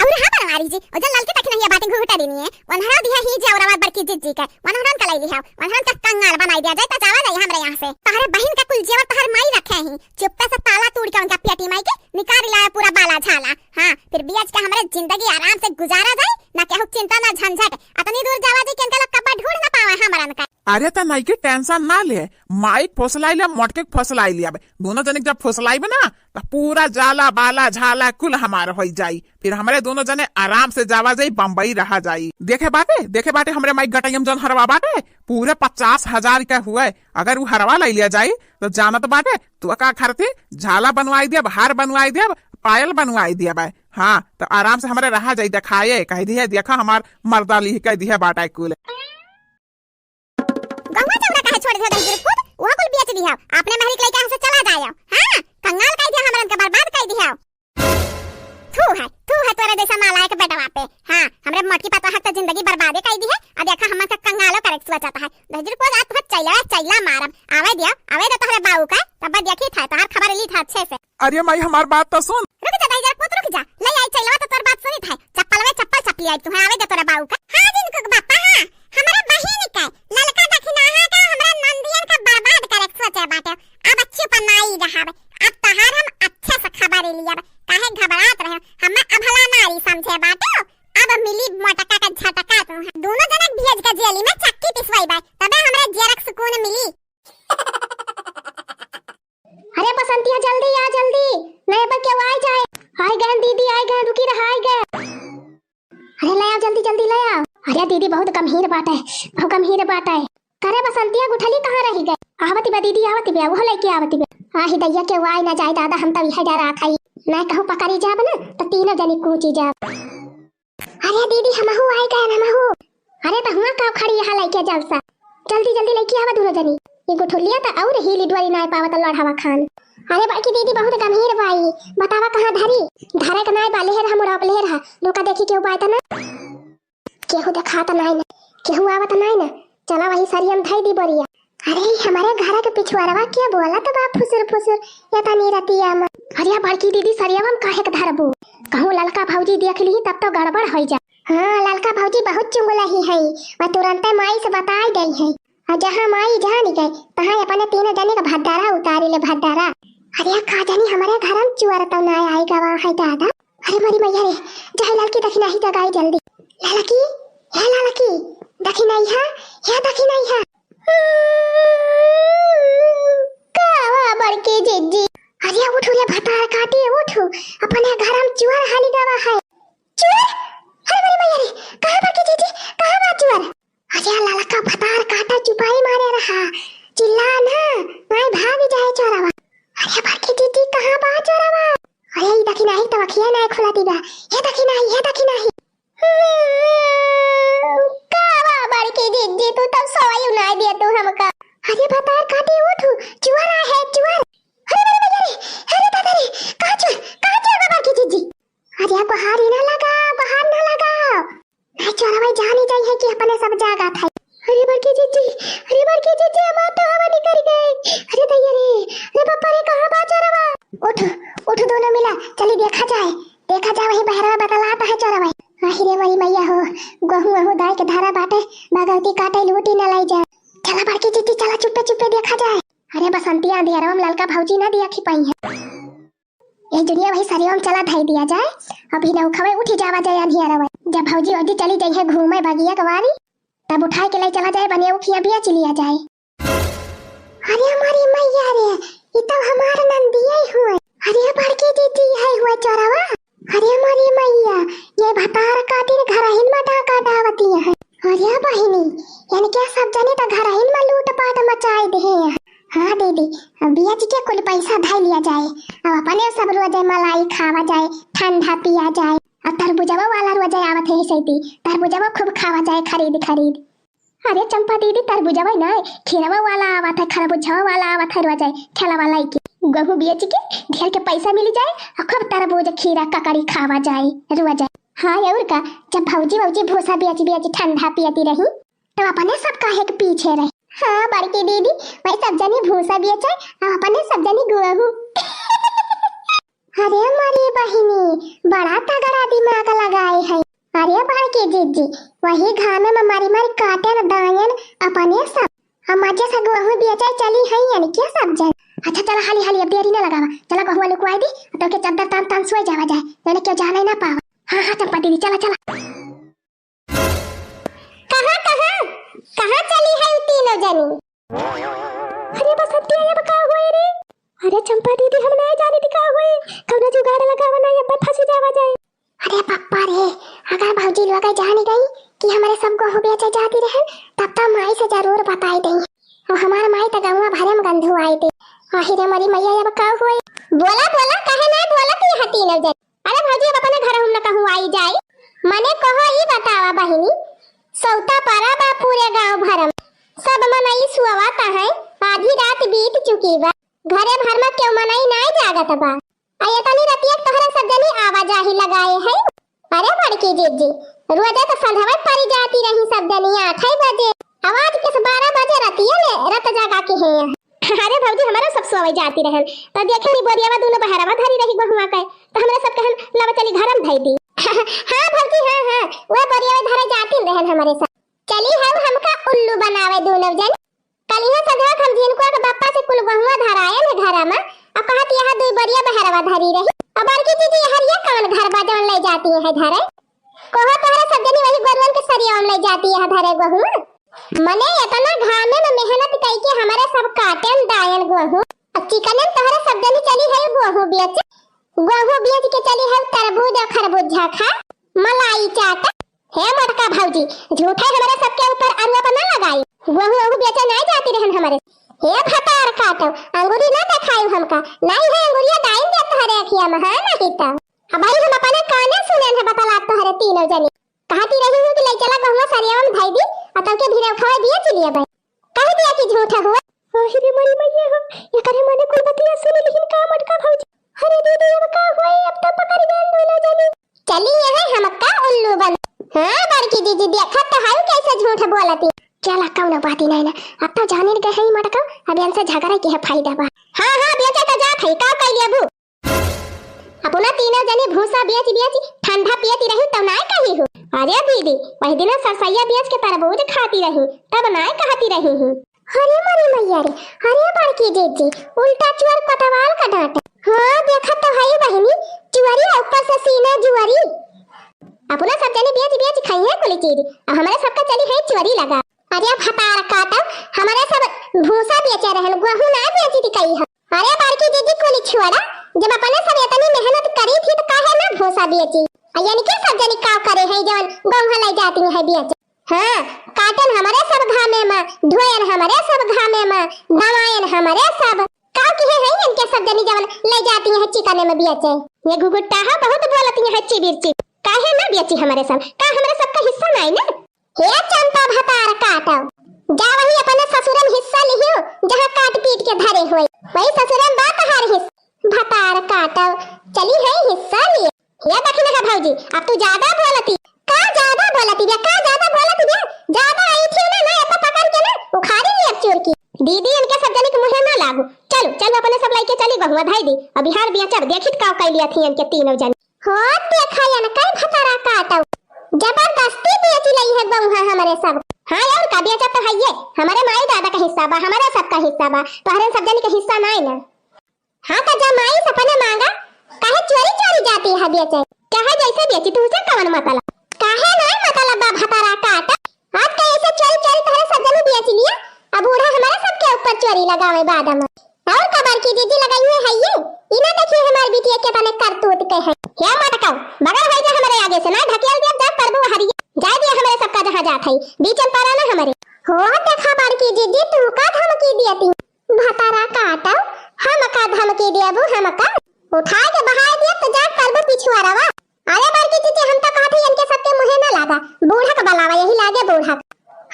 और हाँ बनवारी जी, ओ जन ललकी तक नहीं बाटे घूटा देनी है, वनहरा दिया ही जे औरवा बड़की जिज्जी के, वनहरन का लाई लिया, वनहरन का कंगाल बनाई दिया जाए, तो जावा जाए हमरे यहाँ से। तोहरे बहिन का कुल जेवर तोहर माई रखे ही, चुप्पे से ताला तोड़ के उनका पेटी माई के निकाल लाया पूरा बाला झाला। हाँ, फिर बियाज के हमरे जिंदगी आराम से गुजारा जाए, ना केहू चिंता ना झंझट। अतनी दूर जावा जी के इनका लोग कब्बा ढूंढ ना पावे हमरन का। अरे त नइकी tension ना ले, माई के फुसलाई ले, मोटके के फुसलाई ले। अब दोनों जने के जब फुसलाइबे ना, त पूरा जाला, बाला, झाला कुल हमार होई जाई। फिर हमरे दोनों जने आराम से जावा जाई, बम्बई रहा जाई। देखे बाटे, देखे बाटे हमरे माई गटैया में जौन हरवा बाटे, पूरे पचास हजार के हुए। अगर उ हरवा लइ लिया जाई, त जानत बाटे, तू का खरती, झाला बनवाई देब, हार बनवाई देब, पायल बनवाई देब। हाँ, त आराम से हमरे रहा जाई, देखाए, कह दिहे, देखा हमार मर्दा लिह कह दिहे बाटे कुल। गहुआ चौरा काहे छोड़ दिया दहिजर पूत? उहो कुल बेच दिया। अपने महरी के लइके यहाँ से चला जाया। हाँ, कंगाल कइ दिया, हमरन के बर्बाद कइ दिया। थू है, थू है तोरे जैसा नालायक बेटवा पे। माई, हमार बात तो सुन। रुक जा दाई, जरा पूत रुक जा। ले आई चैलवा तो तोर बात सुनित है। चप्पलवे चप्पल चपली आई तुहे, आवे दे तोरा बाऊ का। हाँ जिनको के बापा, हाँ, हमरा बहिन का, ललका दखिनाहा का, हमरा नंदियन का बर्बाद करे के सोचे बाटे। अब अच्छी पर नाई रहावे। अब तहार हम अच्छे से खबर लिया। काहे घबरात रहे? हमें अभला नारी समझे बाटे। अब मिली मोटका का झटका तू। दोनों जनक भेज के जेली में चक्की पिसवाई बा, तबे हमरे जियरक सुकून मिली। अरे बसंतिया, जल्दी आ, जल्दी, नहीं बा केहू आइ जाए। आइ गए दीदी, आइ गए, रुकी रहा, आइ गए। अरे ले आओ, जल्दी, जल्दी ले आओ। अरे दीदी, बहुत गंभीर बात है, बहुत गंभीर बात है। करे बसंतिया, गुठली कहाँ रहि गए? आवति बा दीदी, आवति बा, वो लेके आवति बा। आही दैया, केहू आइ ना जाए दादा, हम तब यह डरा खाई। ना कहूँ पकड़ी जाब ना, तो तीनों जनी कूची जाब। अरे दीदी, हमहू आइ गए, हमहू। अरे त हुआँ का खड़ी यहाँ लइके जलसा? जल्दी जल्दी लइके आवा दुनो जनी। ये गुठुलिया त और हीली डोली नाय पावत लड़ावा खान। अरे बड़की दीदी, बहुत गंभीर बाई, बतावा कहाँ धरी? धरे के नाय बा, लेहर हम उड़ाप लेहर हा। लुका देखी केहू बाय त ना? केहू देखात नाय ना, केहू आवत नाय ना। चला वही सरियम धई दी बोरिया। अरे, हमरे घर के पिछुआरवा के बोलत बा फुसुर फुसुर, ये तनी रतिया में। अरे बड़की दीदी, सरियवा में काहे के धरबू? कहूँ ललका भौजी देख ली तब तो गड़बड़ होइ जा। हाँ, ललका भौजी बहुत चुंगलही है, वह तुरंते माई से बताई गई है। और जहाँ माई जानी गई, तहाँ अपने तीनों जने का भद्दारा उतारी ले, भद्दारा। अरे का जानी हमरे घर में चुअर तो ना आई गवा है दादा। अरे मोरी मैया रे, जाए ललकी दखिनाही जगाई जल्दी। ललकी, हे ललकी, दखिनाही है, हे दखिनाही है। का हुआ बड़की जिज्जी? अरे उठू रे भतार काटी, उठू। अपने घर में चुअर हाली गवा है। चुअर? अरे मोरी मैया रे, कहाँ बड़की जिज्जी, कहाँ बा चुअर? अरे ललका भतार काटा चुपाई मारे रहा, चिल्ला ना, नाय भाग जाए चोरवा। अरे बड़की जिज्जी, कहाँ बा चोरवा? अरे ई दखिनाही तो अखिया नाय खुलती बा, ये दखिनाही, ये दखिनाही। का बा बड़की जिज्जी, तू तब सोई उनाई दिया तू हमका। अरे भतार काटी उठू, चुअर आहे, चुअर। अरे, अरे, अरे, अरे, अरे दादा रे, कहाँ चुअर, कहाँ चुअर बा बड़की जिज्जी? अरे गोहारी ना लगाओ, गोहार ना लगाओ। नाय चोरवा जानी जाई है कि अपने सब जागत है। अरे बड़की जिज्जी, अरे बड़की जिज्जी, हमार तो हवा निकल गई। अरे दैया रे, अरे बापा रे, कहाँ बा चोरवा? उठ, उठ दोनों मिला, चली देखा जाए, देखा जाए वही बहरवा बतलात है चोरवा। आही रे मोरी मैया हो, गोहूँ वहूँ दाई के धरा बाटे, बगौती काटे लूटी न लाई जा। चला बड़की जिज्जी, चला चुप्पे चुप्पे देखा जाए। अरे बसंतिया, अंधियरवा में ललका भौजी ना देखी पाई है। ए जुनिया वही सरियवा में चला धई दिया जाए, अभी नौखवे उठी जावा जाए अंधियरवा। जब भौजी वौजी चली जाई है घूमे बगिया कवारी, तब उठाए के ले चला जाए बनिया उखिया बिया चलिया जाए। अरे हमारी मैया रे, ई तो हमार नंदिया ही हुए। अरे बड़की जिज्जी है हुए चोरवा। अरे हमारी मैया, ये भतार काटी घर हिन में डाका डावती है। अरे बहिनी, यानी क्या सब जने तो घर हिन में लूट पाट मचाए दे हैं। हाँ दीदी, अब बिया जी के कुल पैसा धई लिया जाए, अब अपने सब रोजे मलाई खावा जाए, ठंडा पिया जाए, और तरबुजवा वाला रोजे आवत है सैती, तरबुजवा खूब खावा जाए खरीद खरीद। अरे चंपा दीदी, तरबुजवा ना, खीरवा वाला आवत है, खरबुजवा वाला आवत है रोजे, ठेला वाला के। गहूँ बेच के ढेर के पैसा मिल जाए, और खूब तरबूज, खीरा, ककड़ी खावा जाए रोजे। हाँ और का, जब भौजी भौजी भूसा बेच बेच ठंडा पियती रही, तो अपने सब काहे के पीछे रही। हाँ बड़की दीदी, वही सब जनी भूसा बेचे, और अपने सब जनी गहूँ। अरे मोरी बहिनी, बड़ा तगड़ा दिमाग लगाए है। अरे बड़की जिज्जी, वही घामे में मरी मरी काटेन दायन अपने सब। हम मजे से गहूँ बेचे चली है यानी क्या सब जन। अच्छा चला हाली हाली, अब देरी ना लगावा, चला गहुआ लुकवाई दी, तो के चद्दर तान तान सोए जावा जाए, यानी क्यों जाना ही ना पावा। हाँ हाँ चंपा दीदी, चला चला। कहाँ, कहाँ, कहाँ चली है उ तीनों जनी? अरे बसंतिया, अब का होए रे? अरे चंपा दीदी, हम ना जाने दी का होए, कौनो जुगाड़ लगावा ना, अब फंसी जावा जाए। अरे पप्पा रे, अगर भौजी लोग जान गई कि हमारे सब गहूँ बेचे जाती रहे, तब तो माई से जरूर बताई देई। और हमार माई तो गहुआ भरे में गंधु आई थी। आही रे मोरी मैया, अब का होए? बोला, बोला, काहे ना बोला कि यह तीनों जनी? अरे भौजी, अब अपने घर हम न कहूँ आई जाई। मने कहो ई बतावा बहिनी, सौता परा बा पूरे गांव भर में। सब मनई सुअवाता है, आधी रात बीत चुकी बा। घरे भर में क्यों मनई नाय जागत बा। आ ये तनी रतिया के तोहरे सब जनी आवाजाही लगाए है। अरे बड़की जिज्जी, रोजे तो संझवे परी जाती रही सब जनी आठ ही बजे। आवाज किस बारह बजे रतिया ले रत जगा के है। अरे भौजी, हमरे सब सोवै जाती रहन, त देखे नी बोरियावा दूनो बहरवा धरी रही गोहुआ के, त हमरे सब कहन, "लावा चली घरम धई दी।" हाँ भौजी, हाँ, हाँ, वह बोरियावा धरे जाती रहन हमरे सब। चली हऊ हमका उल्लू बनावे दूनो जन। कलिया सजवा हम झिनकुआ के बप्पा से कुल गोहुआ धरायन है घरा में, अब कहत यहाँ दुई बोरिया बहरवा धरी रही। अब बड़की जीजी, हरिया कवन घर बा जवन ले जाती है धरे? कहो तोहरे सब जनी वही गोरुअन के सरिया में ले जाती है धरे गोहुआ। मने इतना घामे में मेहनत कई के हमरे सब काटेन दायन गोहूँ। अब चिकने में तोहरे सब जनी चली है गोहूँ बेच। गोहूँ बेच के चली है तरबूज और खरबूजा खा, मलाई चाट। हे मोटका भौजी, झूठे हमरे सबके ऊपर अरुआ पर ना लगाई। गोहूँ ओहू बेचे नहीं जाती रहन हमरे। हे भतार काटो, अंगूरी ना देखाई हमका। नहीं है अंगूरिया दाइन दे तोहरे अखिया में, हाँ नहीं तो। अब भाई हम अपने काने सुने हैं बतला तोहरे तीनों जनी। कहती रही हूँ कि ले चला गहुआ सरियावा में धई दी, आ तब के भिरौखवा बेच लिया भाई। कह दिया कि झूठ हुआ। आहिरे मोरी मैया हो, एकरे मने कुल बतिया सुन लिहिन का मोटका भौजी। अरे दीदी, अब का होई, अब तो पकड़ गए दोनों जनी। चली यहाँ हमका उल्लू बन। हाँ बड़की दीदी, देखत तो है कैसे झूठ बोलती। चला कौनो बात ही नहीं ना, अब तो जाने गए है मोटका, अब इनसे झगड़ा के है फायदा बा। हाँ हाँ, बेचे तो जात है, का कर लिया बू? अपना तीनों जनी भूसा बेच बेच ठंडा पियती रही तब नाय कही हूँ। अरे दीदी, वही दिन सरसैया बेच के तरबूज खाती रही तब नाय कहती रही हूँ। अरे मोरी मैया रे, अरे बड़की जीजी, उल्टा चोर कोतवाल का डांट। हाँ देखा तो है बहिनी, चुअरी है ऊपर से सीना जुअरी। अपना सब जनी बेच बेच खाई है कुली चीज, अब हमारे सबका चली है चुअरी लगा। अरे भतार काटो, हमरे सब भूसा बेचे रहन, गोहूँ ना बेची थी कही हम। अरे बड़की दीदी कुली छोड़ा, जब अपने सब इतनी मेहनत करी थी तो काहे ना भूसा बेची? आ यानी के सब जनी का करे है जवन गोहूँ ले जाती है बेचे? हाँ, काटन हमरे सब घामे मा, धोयन हमरे सब घामे मा, दवायन हमरे सब। का किहे है इनके सब जनी जवन ले जाती है चिकने में बेचे? ये घुघुट्टा है बहुत बोलती है चिबिर चिब। काहे ना बेची हमरे सब? का हमरे सबका हिस्सा नाई ना? हे चंपा भतार काटो, जा वही अपने ससुरन हिस्सा लिहियो, जहाँ काट पीट के धरे होए, वही ससुरन बा तहार हिस्सा। भतार काटो, चली है हिस्सा लिए। हे दखिना है भौजी, अब तू ज्यादा बोलती। का ज्यादा बोलती बे, का ज्यादा बोलती बे? ज्यादा आई थी ना, ना, एतना पकड़ के ना, उखाड़ी ली अब चोर की। दीदी, इनके सब जने के मुँहे ना लागू। चलू, चलू, अपने सब लइके चली, गहुआ धई दी। अब बिहार बिया चढ़, देखी त का कैली अथी इनके तीनों जने। हो, देखा या ना, कई भतारा काटो। जबरदस्ती बेच लई है गहुआ हमरे सब। हाँ, और का बेचा तो है ये। हमरे माई दादा का हिस्सा बा, हमरे सब का हिस्सा बा। तोहरे सब जने के हिस्सा नाई ना। हाँ, तो जमाई सपने मांगा, काहे चोरी चोरी जाती है बेचे? काहे जैसे बेची, तुझसे कवन मतलब? काहे नाई मतलब बा भतारा काट? आज का ऐसे चोरी चोरी तोहरे सब जने बेच लिया, अब बूढ़ा हमारे सबके ऊपर चोरी लगावे बाद में। और का बड़की जीजी लगाई हुई है ये? इना देखिए हमारे बिटिया के तने करतूत के है। हे मटकाऊ, बगल है जा हमारे आगे से, ना ढकेल दिया जा करबू हरिया। जाए दिया हमारे सबका जहाँ जात है, बीचन पड़ा ना हमारे। हो देखा बड़की जीजी, तू का धमकी दिया ती? भतारा काटो, हमका धमकी देबू हमका? उठा के बहाय देब त जा करबू पिछुआरवा। अरे बड़की जीजी, हम तो कहत हई इनके सबके मुँहे ना लागा, बूढ़ा के बलावा, यही लागे बूढ़ा के।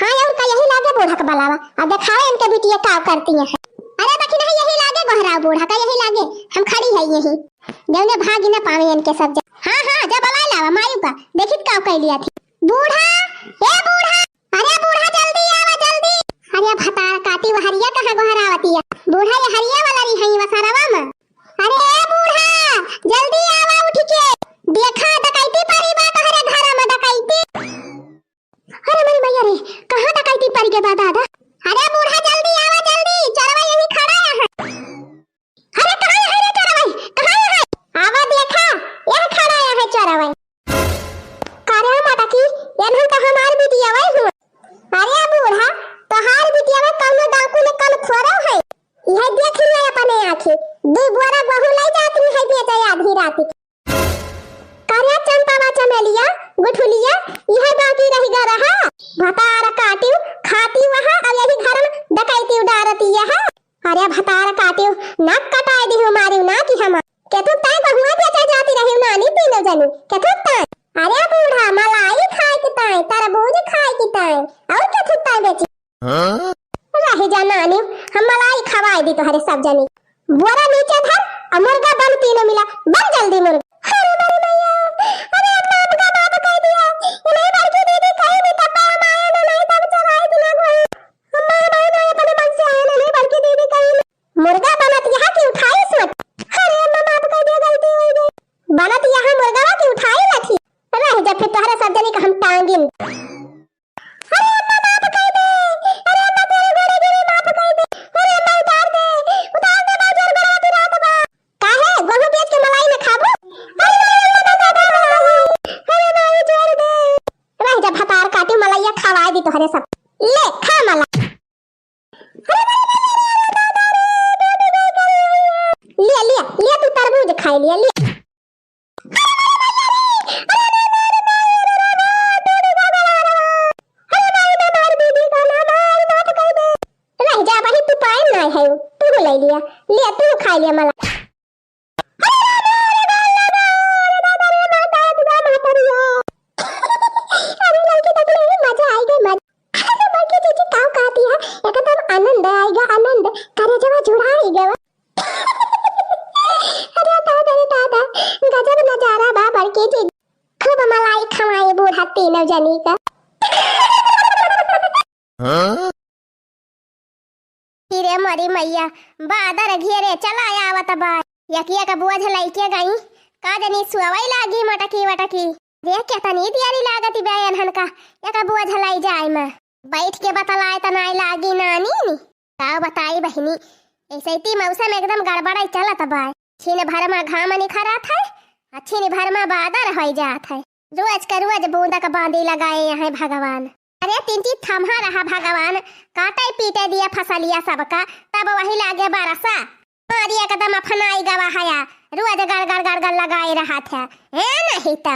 हाँ और का, यही लागे बूढ़ा के बलावा। अब देखावे इनके बिटिया का करती है। अरे बखी नहीं, यही लागे गोहराव बूढ़ा का, यही लागे। हम खड़ी है यही, जौने भागी ना पावे इनके सब जन। हाँ हाँ, जा बलाय लावा मायू का, देखित का कैली अथी। बूढ़ा, ए बूढ़ा, अरे बूढ़ा जल्दी आवा जल्दी। अरे भतार काटी, वहरिया कहाँ गोहरावतिया? बूढ़ा ये हरिया वाला रही है वसरवा में। अरे ए बूढ़ा, जल्दी आवा उठ के। देखा डकैती परी बा तोहरे घर में डकैती। अरे मरी मैया रे, कहाँ डकैती परी के बा दादा? अरे बूढ़ा जल्दी आवा जल्दी, चोरवा यही खड़ा है। अरे कहाँ है रे चोरवा? कहाँ है? आवा देखा, यह खड़ा है चोरवा। का रे मटकी, एनहन त हमार बिटियावै हुआ। अरे बूढ़ा, तोहार बिटियावै कौनो डाकू ने कम थोड़ो है। यह देख लिया अपने आँखी, दू बोरा गहूँ लै जाती है बेचे आधी रात के। का रे चंपावा चमेलिया, गुठुलिया, यह बाकी रह गा रहा। भतार काटियो, खाती वहाँ, अब यही घर में डकैती उडारती है। अरे भतार काटियो, नाक कटाए दिहु मारियो ना कि हम। केथुक ताई गहुआ बेचे जाती रही नानी तीनों जनी। केथुक ताई? अरे बूढ़ा, मलाई खाए के ताई, तरबूज खाए के ताई। और केथुक ताई बेची? हाँ? रही जा नानी, हम मलाई खवाए दी तोहरे सब जनी। बोरा नीचे धर, और मुर्गा बन तीनों मिला, बन जल्दी मुर्गा। अरे बड़ी मैया, अरे अपना आपका बात कह दिया। ये नहीं बड़की दीदी कहीं भी तब हम आए ना, नहीं तब चढ़ाई दिला कोई। अम्मा, भाई, भाई, अपने मन से आए ना, नहीं, बड़की दीदी कहीं। अरे अम्मा, माफ कर दे। अरे अम्मा, तोरे गोड़े गिरी, माफ कर दे। अरे अम्मा, उतार दे। उतार दे, बहुत जोर गोड़वा पिरात बा। काहे? गोहूं बेच के मलाई में खाबू? अरे माई, अम्मा, दादा, दादा, दादा। अरे माई, छोड़ दे। रह जा, भतार काटी, मलइया खवाए दी तोहरे सब। ले, खा मला। लिया, लिया, लिया, तू तरबूज खाए लिया, लिया। रह जा भाई, तू पाए ना है, तू ले लिया, लिया, तू खाए लिया मला। अरे लड़की देख ले, मजा आइ गए, मजा। बड़की जीजी काउ कहती है, एकदम आनंद आइ गवा, आनंद, करेजवा जुड़ाइ गवा। अरे दादा रे दादा, गजब नजारा बा बड़की जीजी। खूब मलाई खवाए बूढ़ा तीनों जनी का। हाँ? कि रे मोरी मइया, बादर घेरे चला आवत बा। यकिया का बोझ लइके गई, का जनी सुअवई लागी मटकी वटकी। देख के तनी दियारी लागत बा एनहन का, यका बोझ लइ जाए में। बैठ के बतलाए त नाई लागी नानी नी। का बताई बहिनी, ऐसे ती मौसम एकदम गड़बड़ाई चलत बा। छिन भर में घाम निखरत है, आ छिन भर में बादर होइ जात है। रोज का रोज बूंदा का बांदी लगाए हैं भगवान। अरे तिनची थम्हा रहा भगवान, काटे पीटे दिया फसलिया सबका, तब वही लागे बरसा। मारी एकदम अफनाई गवा हया, रोज गड़ गड़ गड़ गड़ लगाए रहा था। ए नहीं तो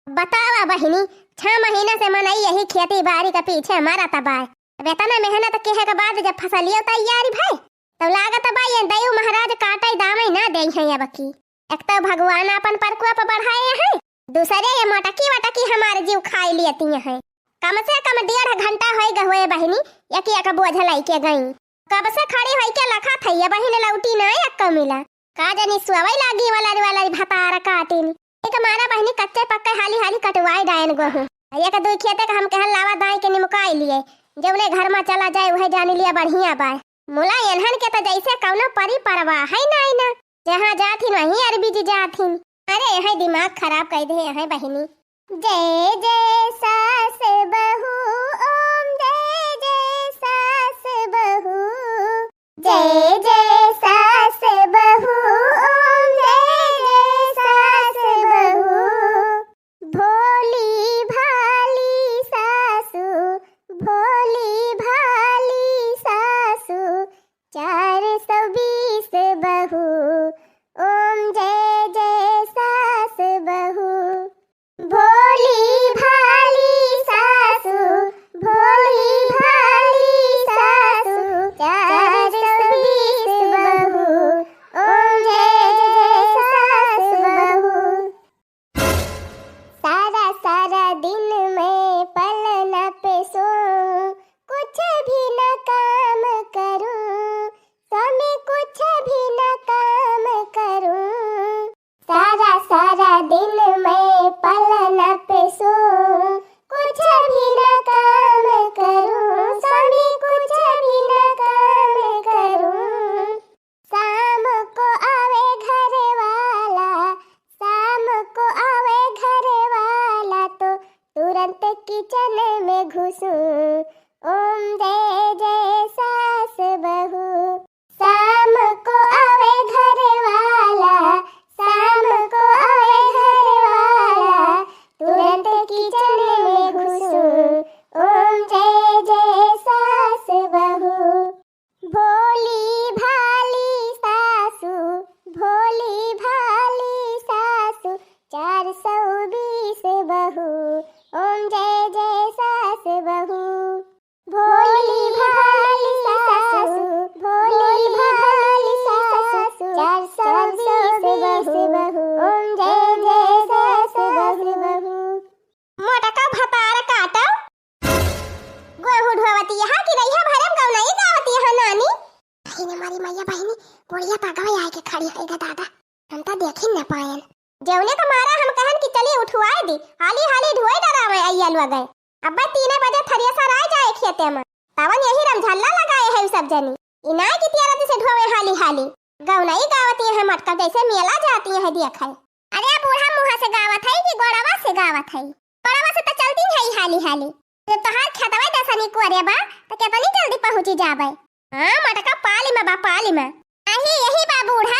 बतावा बहिनी, छह महीना से मनई यही खेती बारी के पीछे मरत बा। अब इतना मेहनत किहे के बाद जब फसलियो तैयारी भई, तो लागत बा ये दयू महाराज काटे दावे ना देइ हैं अब की। एक तो भगवान अपन प्रकोप बढ़ाए हैं, दूसरे ये मोटकी वटकी हमार जीव खाई लेती हैं। कम से कम डेढ़ घंटा होई गए हुए बहिनी, यकी एक बोझ लइके गई। कब से खड़ी होई के लखा थई, ये बहिन लौटी ना एक मिला। का जनी सुअवई लागी वाला वाला भतार काटिन। एक मारा बहिनी कच्चे पक्के हाली हाली कटवाई डायन गोहूं। एक दुई खेते का हम कहल लावा दाई के निमुकाई लिए। जौने घर में चला जाए वह जानी लिया बढ़िया बाय। मुला एनहन के त जैसे कौनो परी परवा है नाई ना। जहाँ जाथिन वहीं अरबी जी जाथिन। अरे यही दिमाग खराब कर दे यही बहिनी। जय जय सास बहू, ओम जय जय सास बहू। जय जय सास बहू, ओम जय जय सास बहू। भोली भाली सासू, भोली भाली सासू, चार सौ बीस बहू, ओम जय जय सास बहू। भोली भाली सासू, भोली भाली सासू, चार सौ बीस बहू, ओम जय जय सास बहू। सारा सारा दिन मैं पलना पे सोऊं, कुछ भी न काम करूं, स्वामी कुछ भी न काम करूं। सारा सारा दिन मैं पलना पे सोऊं, कुछ भी न काम करूं, स्वामी कुछ भी न काम करूं। शाम को आवे घर वाला, शाम को आवे घर वाला तो तुरंत किचन में घुसूं। ओम जय जय सास बहू। शाम को आवे घर वाला, शाम को आवे घर वाला, तुरंत किचन में घुसूं। ओम जय जय सास बहू। भोली भाली सासू, भोली भाली सासू, चार सौ बीस बहू, ओम जय जय सास बहू। भोली भाली सासू, भोली भाली सासू, चार सौ बीस बहू, ओम जय जय सास बहू। मोटका भतार काटो। गोहूं ढोवती यहाँ कि रहिया भरम गौनई गावती यहाँ नानी। बहिनी मारी मैया बहिनी, बुढ़िया पगवा आए के खड़ी है गे दादा। हम तो देखी न पायन। जौने का मारा हम कहन कि चली उठवाए दी, हाली हाली ढोए डरावे अइया लोग गए। अब्बा तीन बजे थरिया सराय जाए खेते में। तवन यही रमझल्ला लगाए है सब जनी। इनाय की तियारती से ढोवे हाली हाली। गौनई गावती है मटका जैसे मेला जाती है देखे। अरे बूढ़ा मुँह से गावत है कि गोड़वा से गावत है? गोड़वा से तो चलती है हाली। हाली हाली। जब तोहार खेतवा दसनी कोरे बा, त केतनी जल्दी पहुँची जाबे। हाँ, मटका पाली में बा, पाली में। अही, यही बा बूढ़ा,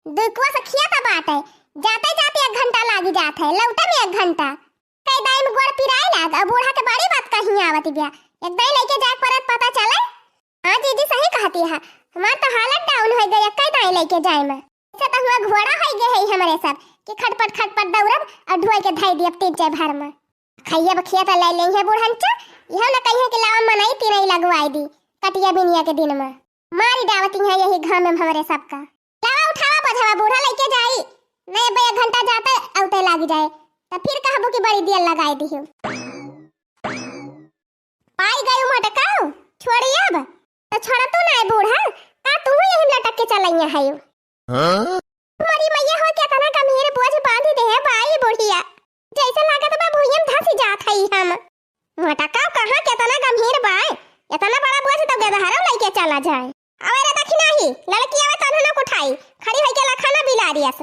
दुकुआ से खेत बाटे, जाते जाते एक घंटा लागी जात है, लौटे में एक घंटा। कई दाई में गोड़ पिराए लाग, अब बूढ़ा के बड़ी बात कहीं आवत बिया। एक दाई लइके जाए परत पता चले। हाँ जीजी, सही कहती है, हमार तो हालत down होइ गई, कई दाई लइके जाए में। से तो हुआ घोड़ा होइ गए है हमरे सब, कि खटपट खटपट दौड़ब और ढोए के धई दियब तीन चार भर में। खइया बखिया त ले लेइहे बुढ़नचा, इहो न कहिए कि लावा मनई तिनई लगवाई दी, कटिया बिनिया के दिन में। मारी डावती है यही घाम में हमरे सबका। लावा उठावा बोझवा, बूढ़ा लइके जाई, नहीं अब्बे एक घंटा जाते अउते लागी जाए, त फिर कहबू कि बड़ी देर लगाई दिहू। पाई गई मटकाऊ, छोड़ी अब, त छोड़ा तू नहीं बूढ़ा, का तू यही लटक के चलैया है? हाँ? मरी मैया हो, केतना गंभीर बोझ बांधी दे है बाई बुढ़िया। जैसे लागत बा भुइयम धसी जात हई हम। मोटका कहाँ केतना गंभीर बा, एतना बड़ा बोझ तो गदहरो लइके चला जाए। अबे रे दखिनाही, लड़की आवे तन्हनो उठाई, खड़ी होई के लखना बिलारियस।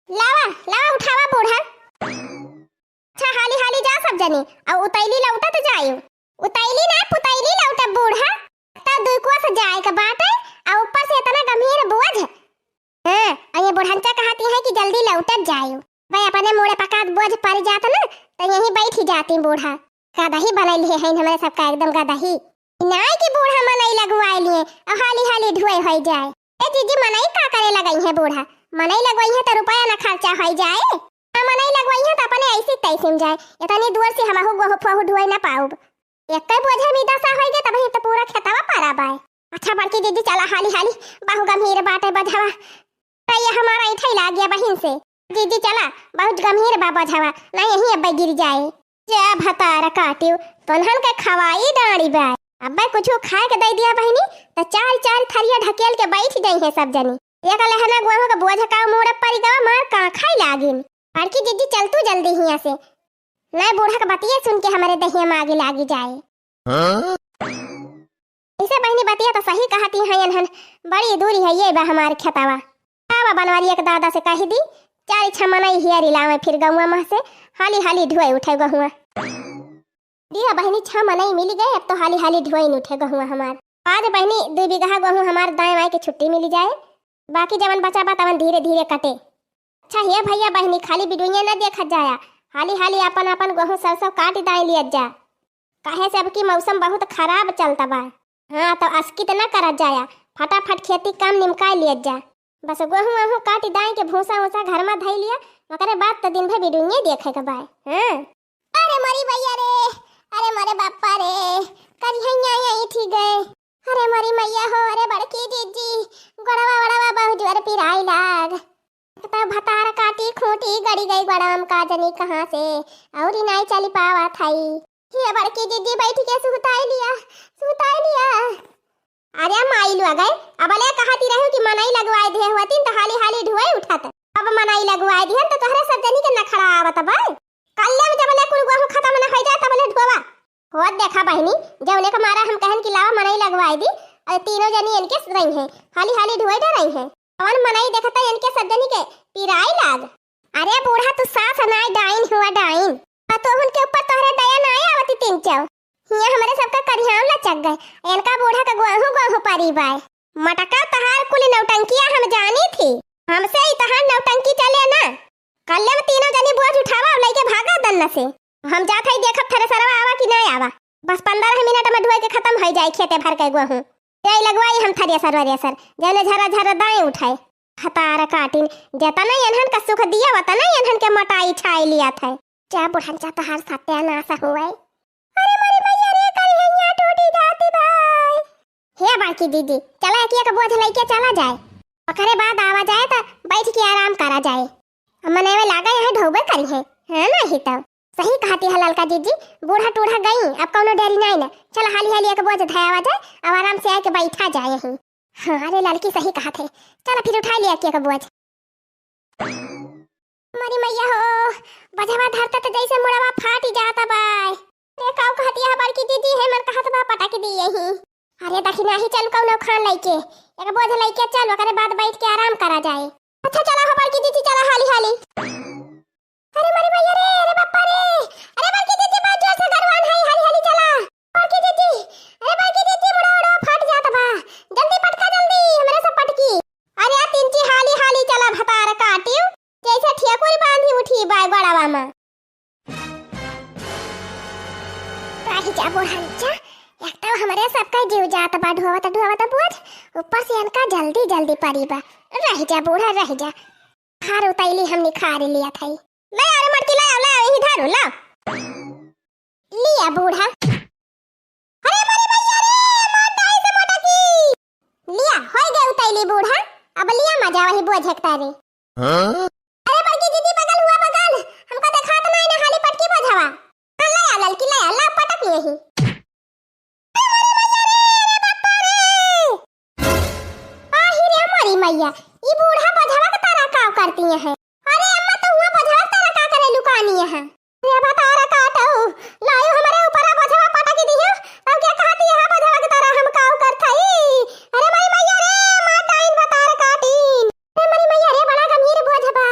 लावा, लावा उठावा बूढ़ा। अच्छा हाली हाली जा सब जनी, और उतैली लौटत जायु। उतैली ना पुतैली लौटब बूढ़ा, त दुई कोस जाए के बाटे, और ऊपर से इतना गंभीर बोझ। हाँ, और ये बुढ़ंचा कहती है कि जल्दी लौटत जायु। भाई अपने मुड़े पकात बोझ पड़ जात ना, तो यहीं बैठ ही जाती बूढ़ा। गदही बनैल है, है हमरे सबका एकदम गदही। नाई कि बूढ़ा मनई लगवाए लिए, और हाली हाली ढुए होई जाए। ए जीजी, मनई का करे लगई है बूढ़ा? मनई लगवाई है तो रुपया ना खर्चा होई जाए। आ मनई लगवाई है तो अपने ऐसी तैसी में जाए। इतनी दूर से हमहू गोहू फोहू ढुए ना पाउब। एक बोझा में दसा होई गए तब ही तो पूरा खेतवा पारा बाए। अच्छा बड़की जीजी चला हाली हाली, बहु गंभीर बाटे बझवा। तो ये हमारा ऐठे लाग गया बहिन से। जीजी चला, बहुत गंभीर बा बझवा, ना यहीं अब्बे गिर जाए। जा भतार काटियो, तोन्हन के खवाई डाँड़ी बा। अब्बे कुछु खाए के दे दिया बहिनी, त चार चार थरिया ढकेल के बैठ जाई है सब जनी। एक लहना गोहूं के बोझ का मूड़ पड़ गवा, मार का खाई लागिन। बड़की जीजी चल तू जल्दी हिया से, नहीं बूढ़ा के बतिये सुन के हमरे दहिया में आगी लागी जाए। हाँ? ऐसे बहिनी बतिया तो सही कहती हैं इन्हन, बड़ी दूरी है ये बा हमार खेतवा। आवा बनवारी एक दादा से कह दी, चार छह मनई हियरी लावे फिर गौवा मह से, हाली हाली ढुए उठे गहुआ। दिया बहिनी छह मनई मिल गए, अब तो हाली हाली ढुए उठे गहुआ हमार। आज बहिनी दो बीघा गहूँ हमार दाएं बाएं के छुट्टी मिली जाए, बाकी जवन बचा बा तवन धीरे धीरे कटे। अच्छा हे भैया बहिनी खाली बिडुइया न देखत जाया, हाली हाली आपन आपन गहूँ सरसों काट दाएं लियत जा। काहे से अब की मौसम बहुत खराब चलता बा। हाँ, तो अस्कित न करत जाया, फटाफट खेती काम निमकाय लियत जा। बस गोहूँ वहूँ काटि दाई के भूसा ऊसा घर मा धई लिया, ओकरे बाद तो दिन भर बिडुइये देखे के बाय। हाँ। अरे मरी भैया रे, अरे मरे बापा रे, करिहैया यही ठीक है। अरे मरी मैया हो, अरे बड़की जीजी, गोड़वा वड़वा बहुत जोर पिराई लाग। तब भतार काटी खूंटी गड़ी गई गोड़वा में का जनी कहाँ से, और ही नाई चली पावा थाई। हे बड़की जीजी बैठ के सुताई लिया, सुताई लिया। अरे माई लोग, अबले कहती रहू कि मनई लगवाए दिहे होतिन त हाली हाली ढुए उठत। अब मनई लगवाए दिहन त तोहरे सब जनी के नखड़ा आवत बा। कल्ले में जबले कुल गोहूं खत्म न हो जाए तबले ढोवा। होत देखा बहिनी, जौने के मारा हम कहन कि लावा मनई लगवाए दी, और तीनों जनी इनके रही हैं, हाली हाली ढुए डरई हैं। कवन मनई देखता इनके सब जनी के पिराई लाग। अरे बूढ़ा, तू सास नाय, डाइन हुआ डाइन। पतोहुन के ऊपर तोहरे दया नाय आवती तीन चौ। हियां हमरे सबका करिहाम लचक गए। इनका बूढ़ा का गोहूं गोहूं परी बाय। मटका, तहार कुल नौटंकिया हम जानी थी। हमसे ही तहार नौटंकी चले ना। कल्ले में तीनों जनी बोझ उठावा और लइके भागा दन्न से। हम जात हई देखब थ्रेसरवा आवा कि ना आवा। बस पन्द्रह मिनट में ढोए के खत्म हो जाए खेते भर के गोहूं। जाई लगवाई हम थ्रेसर वरेसर, जौने झरा झरा दाई उठाए। हतार काटिन, जतना एनहन का सुख दिया, वतना एनहन के मोटाई छाई लिया था। जा बुढ़न जा, तहार सत्यानाश हुए। अरे मोरी मैया रे, करिहैया टूटी जाती बाय। हे बड़की दीदी, चला एक एक बोझ लइके चला जाए, ओकरे बाद आवा जाए त बैठ के आराम करा जाए। अब मनई लागा यहाँ ढोबे करी है, है ना ही तब। सही कहती है ललका जीजी, बूढ़ा टूढ़ा गई, अब कौनो डेरी नाई ना। चल हाली हाली एक बोझ धयावा जाए, अब आराम से आके बैठा जाए यहीं। हाँ, अरे ललकी सही कहत है, चल फिर उठा लिया के एक बोझ। मरी मैया हो, बझवा धरता त जैसे मुड़वा फाटी जाता बाय। अरे काऊ कहती है बड़की दीदी, है मन कहत बा पटक दी यहीं। अरे दखिनाही चल कौनो खान लइके, एक बोझ लइके चल, ओकरे बाद बैठ के आराम करा जाए। अच्छा चला हो बड़की दीदी, चला हाली हाली। अरे मरी मैया रे, अरे बापा रे, अरे बड़की दीदी बाजो। रहि जा बूढ़ा, रहि जा। एक तो हमरे सबका जीव जात बा ढोवत ढोवत बोझ, ऊपर से इनका जल्दी जल्दी परी बा। रहि जा बूढ़ा, रहि जा। खार उतैली हम निखार लिया थई। ले अरे मटकी, ले, ले, यही धरू, ले। लिया बूढ़ा। अरे मोरी मैया रे, मार डाई से मोटकी। लिया, होई गए उतैली बूढ़ा। अब लिया मजा वही बोझे के तारे। हाँ? अरे बड़की दीदी, बगल हुआ बगल, हमका देखात नाई ना, हाली पटकी बोझवा। हाँ, ले आ ललकी, ले आ, ला पटक यही। अरे मोरी मैया रे, अरे बापा रे। आही रे मोरी मैया, ई बूढ़ा बोझवा के तारा काव करती है। अरे अम्मा, तो हुआ बोझवा के तारा का करे लुकानी है? रे भतार काटऊ, लायो हमरे ऊपर बोझवा पटक दियो। अब क्या कहती है बोझवा के तारा हम काव करत हई? अरे मोरी मैया रे, मार डाइन भतार काटिन। अरे मोरी मैया रे, बड़ा गंभीर बोझ बा।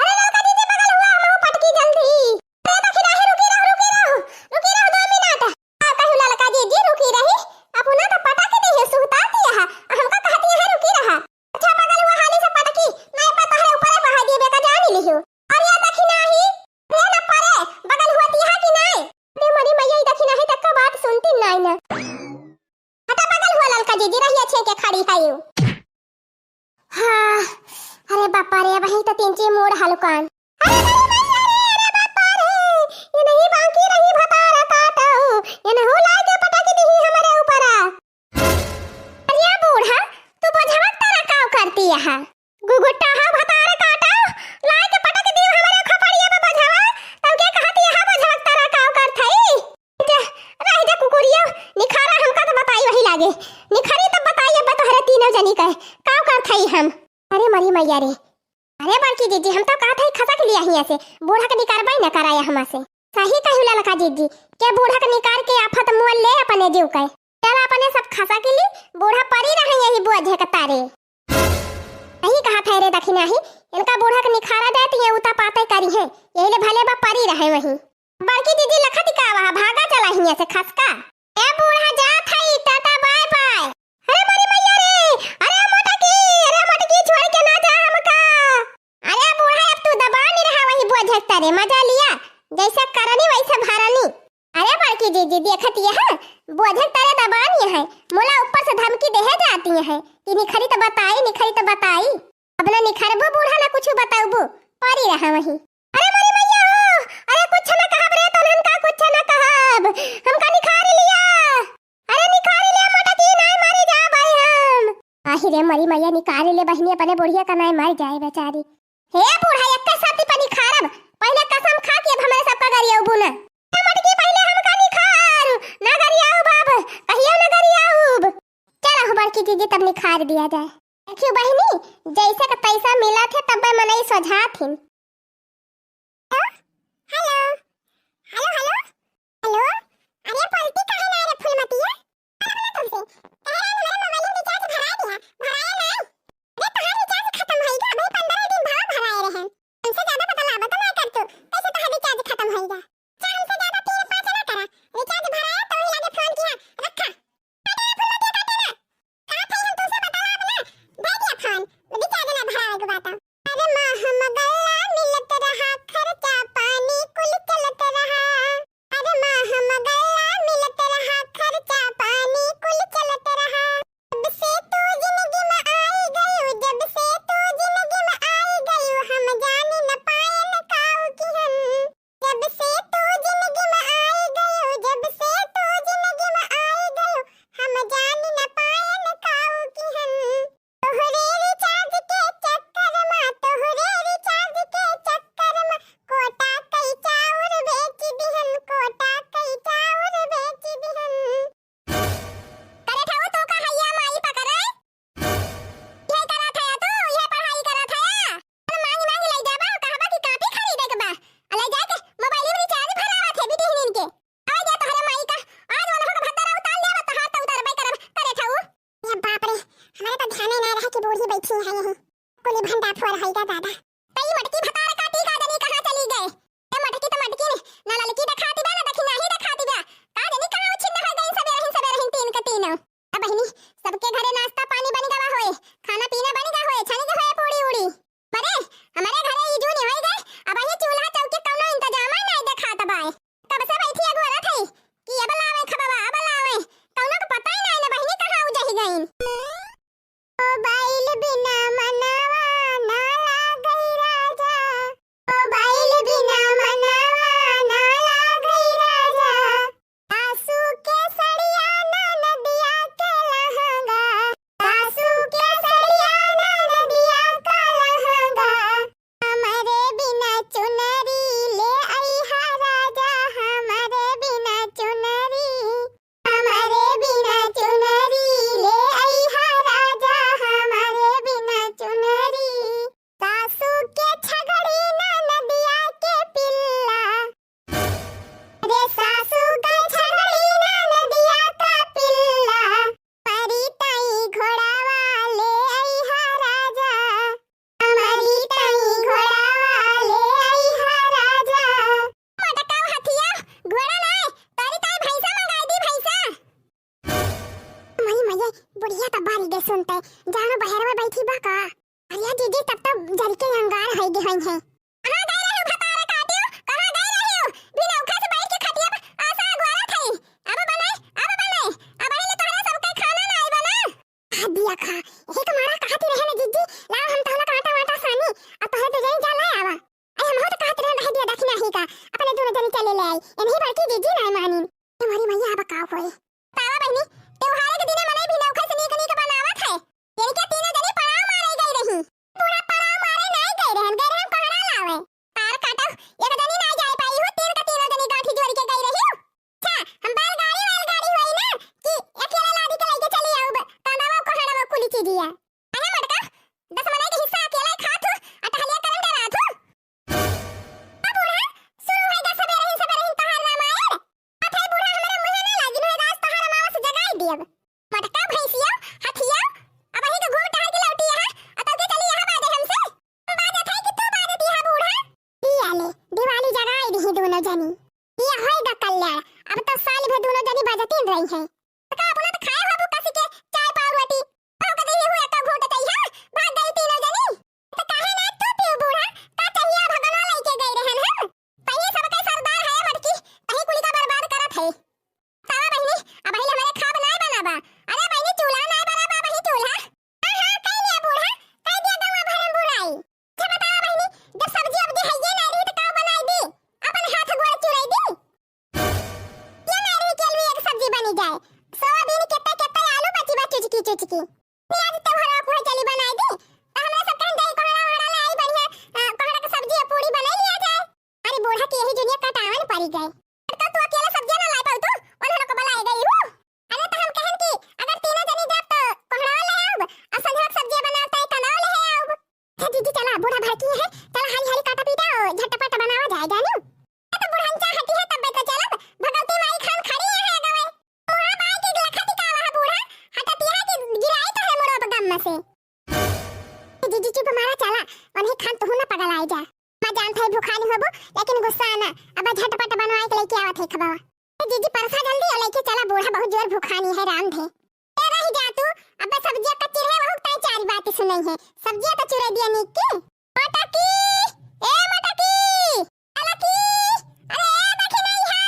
अरे ललका दीदी, बगल हुआ, हमहू पटकी जल्दी। अरे दखिनाही, रुकी रहो, रुकी रहो, रुकी रहो दो मिनट। का कहू ललका दीदी, रुकी रही, अपना तो पटक दी है, सुहताती है, हमका कहती है रुकी रहा। अच्छा बगल हुआ, हाली से पटकी, नहीं पता है ऊपरे बहा दिए बेटा, जान लिहो। अरे दखिनाही, रे न परे, बगल हुआ तिहा कि नहीं? अरे मोरी मैया, ई दखिनाही तक का बात सुनती नहीं ना। हटा बगल हुआ ललका दीदी, रहिया छे के खड़ी है यू। हाँ, अरे बापा रे, अब ही तो तीन ची मोड़ हलकान। अरे मोरी मैया रे, अरे बापा रे, ये नहीं बाकी रही भतार काटऊ, ये नहु लाए के पटक दी हमरे ऊपर। अरे बूढ़ा, तू बोझवा के तारा काव करती यहाँ? गुगुट्टा हा भतार काटऊ, लाए के पटक दियो हमरे खपड़िया पे बोझवा, तब के कहती यहाँ बोझवा के तारा काव करत हई? जा, रह जा कुकुरिया, निखारा हमका तो बताई वही लागे। निखारी तब बताई अब तोहरे तीनों जनी के, काव करत हई हम। अरे मोरी मैया रे। अरे बड़की जीजी, हम तो कहत हई खसक लिया हियाँ से, बूढ़ा के निकारबई न कराया हमा से। सही कहू ललका जीजी, के बूढ़ा के निकार के आफत मोल ले अपने जीव के। चल अपने सब खसक ली, बूढ़ा परी रहे यही बोझे के तारे। सही कहत है रे दखिनाही, इनका बूढ़ा के निखारा जाती है, उता पाते करी है, यही ले भले बा परी रहे वहीं। बड़की दीदी लखत का वहाँ भागा चला हियाँ से खसका। ए बूढ़ा जात हई, टाटा बाय बाय। अरे मोरी मैया रे, अरे मोटकी, अरे मोटकी छोड़ के ना जा हमका। अरे बूढ़ा अब तू दबानी रहा वही बोझक तारे, मजा लिया, जैसे करनी वैसे भरनी। अरे बड़की जीजी देखत ये है, बोझक तारे दबानी है, मोला ऊपर से धमकी देहे जाती है कि निखरी तो बताई, निखरी तो बताई। अब ना निखरबू बूढ़ा ना कुछ बतउबू, परी रहा वहीं। अरे मोरी मैया हो, अरे कुछ ना कहब रे, तोहन का कुछ ना कहब, हमका निखार लिया, अरे निखार लिया मोटकी, नाय मारी जा भाई हम। आही रे मोरी मैया, निखार ले बहिनी अपने बुढ़िया का, नाय मारी जाए बेचारी। हे बूढ़ा, एक साथी पर निखारब, पहले कसम खा के अब हमरे सबका गरियउबू ना। ए मोटकी पहले हमका निखार, ना गरियाउब अब, कहियो ना गरियाउब। चला हो बड़की जीजी, तब निखार दिया जाए। देखियो बहिनी, जैसे का तैसा मिलत है, तब मनई सोझात हिन। हेलो, हेलो, हेलो, हेलो। अरे बोलती काहे ना रे फूलमतिया? अरे बोला तुमसे, कह रहा है हमारा मोबाइल में रिचार्ज भरा दिया, भराया नहीं। अरे तोहार रिचार्ज खत्म होई गा, अभी पंद्रह दिन भवा भराए रहे। हमसे ज्यादा बतलावा तो ना कर तू, कैसे तोहार रिचार्ज खत्म होई गा? चार से ज्यादा तीन पाँच ना करा। रिचार्ज भराया तो ही लगे फोन किया। रखा। काटे ना फोन, मत काटे ना। कहा था हम तुमसे बतलावा ना। दे दिया फोन। रिचार्ज ना भरावे के बात। अरे माँ हम गल्ला मिलत रहा, खर्चा पानी कुल चलत रहा। पिया तो बारी गे सुनते, जानो बहरवा बैठी बा का? अरे जीजी, तब तो जल के अंगार होइ गे होइहैं। कहाँ गए रहे हो भतार काटियो? कहाँ गए रहे हो? बिनौखा से बैठ के खटिया पे आशा अगवारत है। अब बनाए, अब बनाए। अब ही ले तोहरे सबके खाना ना आई बना। आ दिया खा। यही के मारा कहती रहे ना जीजी, लाओ हम तोहला काटा वाटा सानी, अब तोहरे तो जनी जा ले आवा। अरे हम हो तो कहत रहे, रह दिया दखिना ही का, अपने दोनों जनी चले ले आई। ये नहीं बड़की जीजी ना मानी। तुम्हारी मैया अब का होए? तावा बहिनी, त्योहार के दिने मनई बिनौखा से नीक नीक बनावत है। इनके तीनों जनी पड़ाव मारे गई रही। बूढ़ा पड़ाव मारे नाई गई रहन, गई रहन कोहड़ा लावे। तार काटो, एक जनी नाई जाए पाई हो, तीन का तीनों जनी गांठी जोड़ के गई रही हो। अच्छा, हम बैलगाड़ी, बैलगाड़ी होई ना कि अकेले लादी के लेके चली आऊब, कांदावा, कोहड़ावा, कुली चीजिया। अरे मटका, दस मनई के हिस्सा अकेले खात हो, आ टहलिया करन डरात हो। आ बूढ़ा, शुरू होई गा सबेरहिन, सबेरहिन तोहार रामायण। अथई बूढ़ा, हमरे मुँहे ना लागिन होई, आज तोहार अमावस जगाई दियब। मटका भैंसिया, हथिया, अबही के घूम टहल के लौटी यहाँ, आ तब के चली यहाँ बाजे हमसे। बाजत है कि तू बाजत यहाँ बूढ़ा? ई आले, दिवाली जगाई दिही दोनों जनी। ई होई गा कल्याण, अब तो साल भर दोनों जनी बाजतीन रही हैं। का अपना तो खाए हो भूखा सी के चाय पाव रोटी। हो कदे ही हुआ का घूट तई है, भाग गई तीनों जनी। तो काहे ना तू पीऊ बूढ़ा, का चाहिए भगवान लेके गई रहन हम। पहले सबके सरदार है मटकी, तही कुली का बर्बाद करत है। सावा बहिनी, अब ही हमरे खाब नाय बनाबा। अरे बहिनी, चूल्हा नाय बनाबा, वही चूल्हा। हाँ, हाँ, कह लिया बूढ़ा, कह दिया गाँव भर में बुराई। अच्छा बतावा बहिनी, जब सब्जी अब्जी हइये नाय रही तो का बनाई दी? अपन हाथ गोड़ चुराई दी। ये नारी के लिए एक सब्जी बनी जाए। सोयाबीन केत्ता केत्ता आलू बची बा चुचकी चुचकी। प्याज तो हरा कोई चली बनाई दी। तो हमरे सब कहीं दही कोहड़ा वहड़ा लाई बढ़िया, अ, कोहड़ा के सब्जी और पूरी बनाई लिया जाए। अरे बूढ़ा के यही जुनिया कटावन पड़ी गए। तो तू अकेले सब्जी ना लाई पाऊ तू, उन्होंने को बुलाए गई हूँ। अरे तो हम कहन कि अगर तीनों जनी जाब तो कोहड़ा ले आऊब, और संझा के सब्जी बनाओ तो तनाव ले आऊब। हे जीजी, चला, बूढ़ा भड़की है, चला हाली हाली काटा पीटा, ओ, झटपट बनावा जाए, जानू। ए, तो बुढ़न चाहती है, तब तो चलब, भगवती माई खान खड़ी है, है गवे। बूढ़ा बाई के लखा टिकावा है, बूढ़ा, हटती है कि गिराई तो है मुड़ो गम में से। ए, जीजी, चुप मारा, चला, उन्हीं खान तुहू ना पगल आए जा। मैं जानत है भुखानी होबू, लेकिन गुस्सा ना, अब झटपट बनवाए के लेके आवत है खबावा। ए जीजी, परसा जल्दी और लेके चला, बूढ़ा बहुत जोर भुखानी है, राम धे। ए रही जा तू, अबे सब्जिया कच्ची रहे, वहुक ताई चारी बात सुनई है। सब्जिया तो चुरे दिया नीक के। मटकी, ए मटकी, अलकी, अरे ए देखी नहीं है।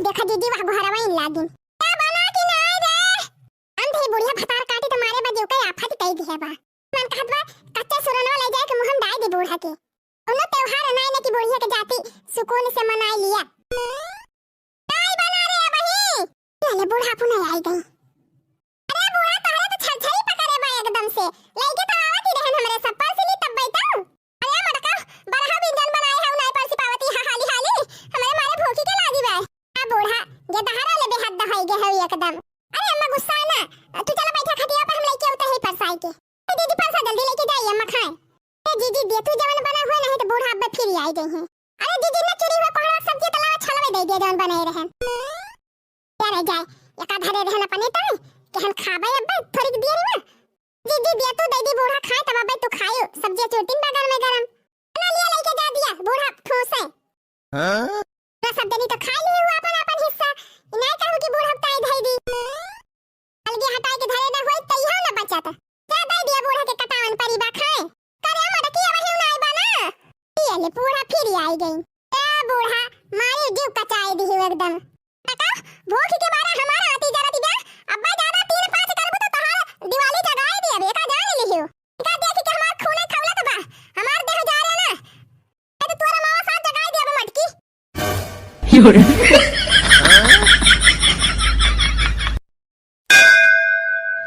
देखा जीजी, वह घरवा इन लागिन। ए बना कि नहीं रे? अंधी बुढ़िया भतार काटी तो मारे बा, जो कई आफत कई दिहे बा। मन कहत बा, कच्चे सुरनवा ले जाए के मुँह में डाल दे बूढ़ा के। उन्हें त्योहार नाय ने की बुढ़िया के जाति सुकून से मनाई लिया। नाय बना रे अबही। ले ले बूढ़ा पुनः आई गई। अरे बूढ़ा तोहरे तो छरछरी पकड़े बा एकदम से। लइके तो आवत ही रहन हमरे सब परसी ली तब बैठा। अरे मटका, बरहा व्यंजन बनाए है, नाय परसी पावती हा हाली हाली। हमरे मारे भूखी के लागी बा। आ बूढ़ा, ये दहारा ले बेहद दहाई गे है एकदम। अरे अम्मा गुस्सा ना, तू चला बैठा खटिया पे, हम लइके उतर ही परसाई के। ए दीदी परसा जल्दी लइके जाइए अम्मा खाए। ए जीजी, दे तू जवन बना हुए, नहीं तो बूढ़ा अब्बे फिर आई गई हैं। अरे जीजी, ना चुरी हुआ कोहड़ा सब्जी तलावा छलवे दे दिया जवन बनाए रहन। क्या रह जाए, एका धरे रहन अपने तो, कि हम खाबे अब्बे थोड़ी देर में। जीजी, दे तू दे दी बूढ़ा खाए, तब अब्बे तू खायो, सब्जी चुरतीन बा गरमे गरम। ना लिया लइके जा दिया, बूढ़ा ठूसे। हाँ? ना सब जनी तो खा लिए हुआ अपन अपन हिस्सा, इनाय कहू कि बूढ़ा ताई धई दी। अलगे हटाए के धरे ना होई, तैहा ना बचत। जा दे दिया बूढ़ा के कटावन परी बा खाए। करे मटकिया वही उनाई बा ना। पिए ले बूढ़ा फिर आई गई। ए बूढ़ा, मारी जीव कचाई दी हूँ एकदम। तका भूख के मारा हमारा आती जरा दिया। अब्बा ज्यादा तीन पाँच करबू तो तोहार दिवाली जगाई दी, अब एका जान ली हूँ। का देख के हमार खूने खौलत बा, हमार देह जा रहा ना। ए तो तोरा मावा साथ जगाई दी अब मटकी।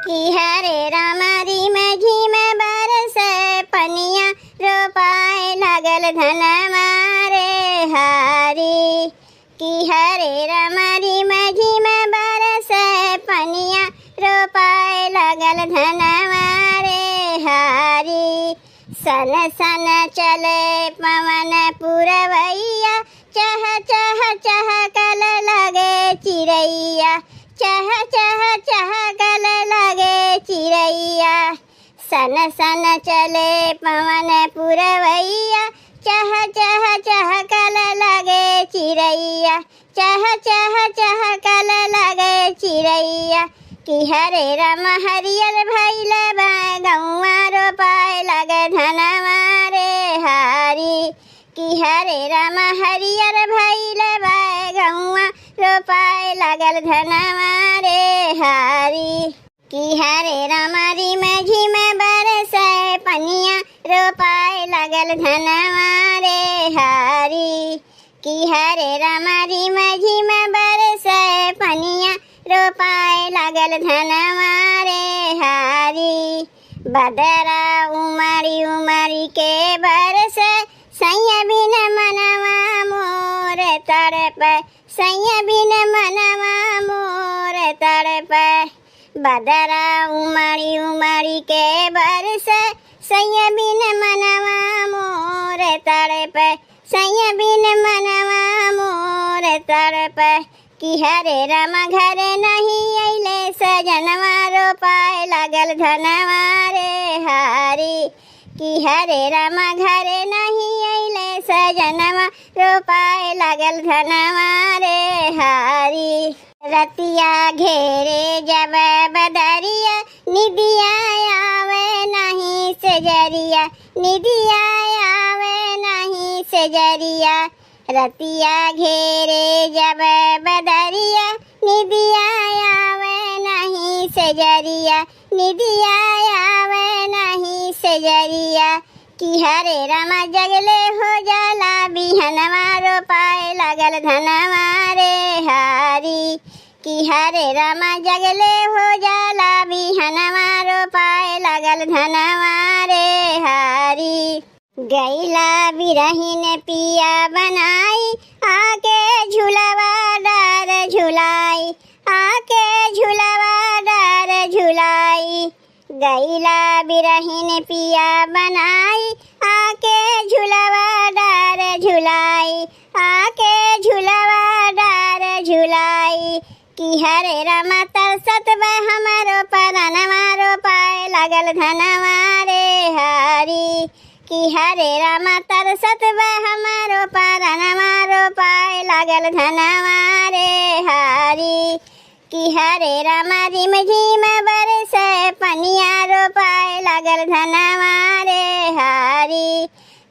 कि हरे रामा रिम झिम बरसे पनिया, रोपाए लागल धनमा रे हारी। कि हरे रामा रिम झिम बरसे पनिया, रोपाए लागल धनमा रे हारी। सन सन चले पवन पुरवैया, चह चह चहकल लगे चिरैया, चह चह चहकल लगे चिरैया। सन सन चले पवन पुरवैया, चह चह चहकल लगे चिरैया, चह चह चहकल लगे चिरैया। कि हरे राम हरियर भइल बा गौआ, रोपाए लागल धनवा रे हरी। कि हरे राम हरियर भइल बा गौआ, रोपाए लागल धनवा रे हरी। कि हरे राम रिम झिम बरसे पनिया, रोपाए लागल धनवा रे हरी। कि हरे राम रिम झिम बरसे पनिया, रोपाए लागल धनवा रे हरी। बदरा उमड़ी उमड़ी के बरसे, सैया बिन मनवा मोर तड़पे, सैया बिन मनवा मोर तड़पे। बदरा उमड़ी उमड़ी के बरसे, सैया बिन मनवा मोर तड़पे, सैया बिन मनवा मोर तड़पे। कि हरे राम घरे नहीं अइले सजनवा, रोपाए लागल धनवा रे हरी। कि हरे राम घरे नहीं अइले सजनवा, रोपाए लागल धनवा रे हरी। रतिया घेरे जब बदरिया, निदिया आवे नहीं सेजरिया, निदिया आवे नहीं सेजरिया। रतिया घेरे जब बदरिया, निदिया आवे नहीं सेजरिया, निदिया आवे नहीं सेजरिया। कि हरे राम जगले हो जाला बिहनवा, रोपाए लागल धनवा रे हरी। कि हरे राम जगले हो जाला बिहनवा, रोपाए लागल धनवा रे हरी। गइला बिरहिन पिया बनाई, आके झुलवा डार झुलाई, आके झुलवा डार झुलाई। गइला बिरहिन पिया बनाई, आके झुलवा डार झुलाई, आके झुलवा डार झुलाई। कि हरे राम तरसत बा हमारो परनवा, रोपाए लागल धनवा रे हरी। कि हरे राम तरसत बा हमारो परनवा, रोपाए लागल धनवा रे हरी। कि हरे राम रिम झिम बरसे पनिया, रोपाए लागल धनवा रे हरी।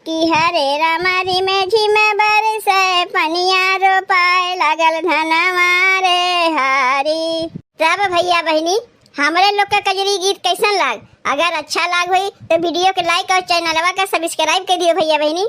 कि हरे राम रिम झिम बरसे पनिया, रोपाए लागल धनवा रे हरी। तब भइया बहिनी, हमरे लोग के कजरी गीत कैसन लाग? अगर अच्छा लाग होई तो video के like और चैनलवा के subscribe कर दियो भइया बहिनी।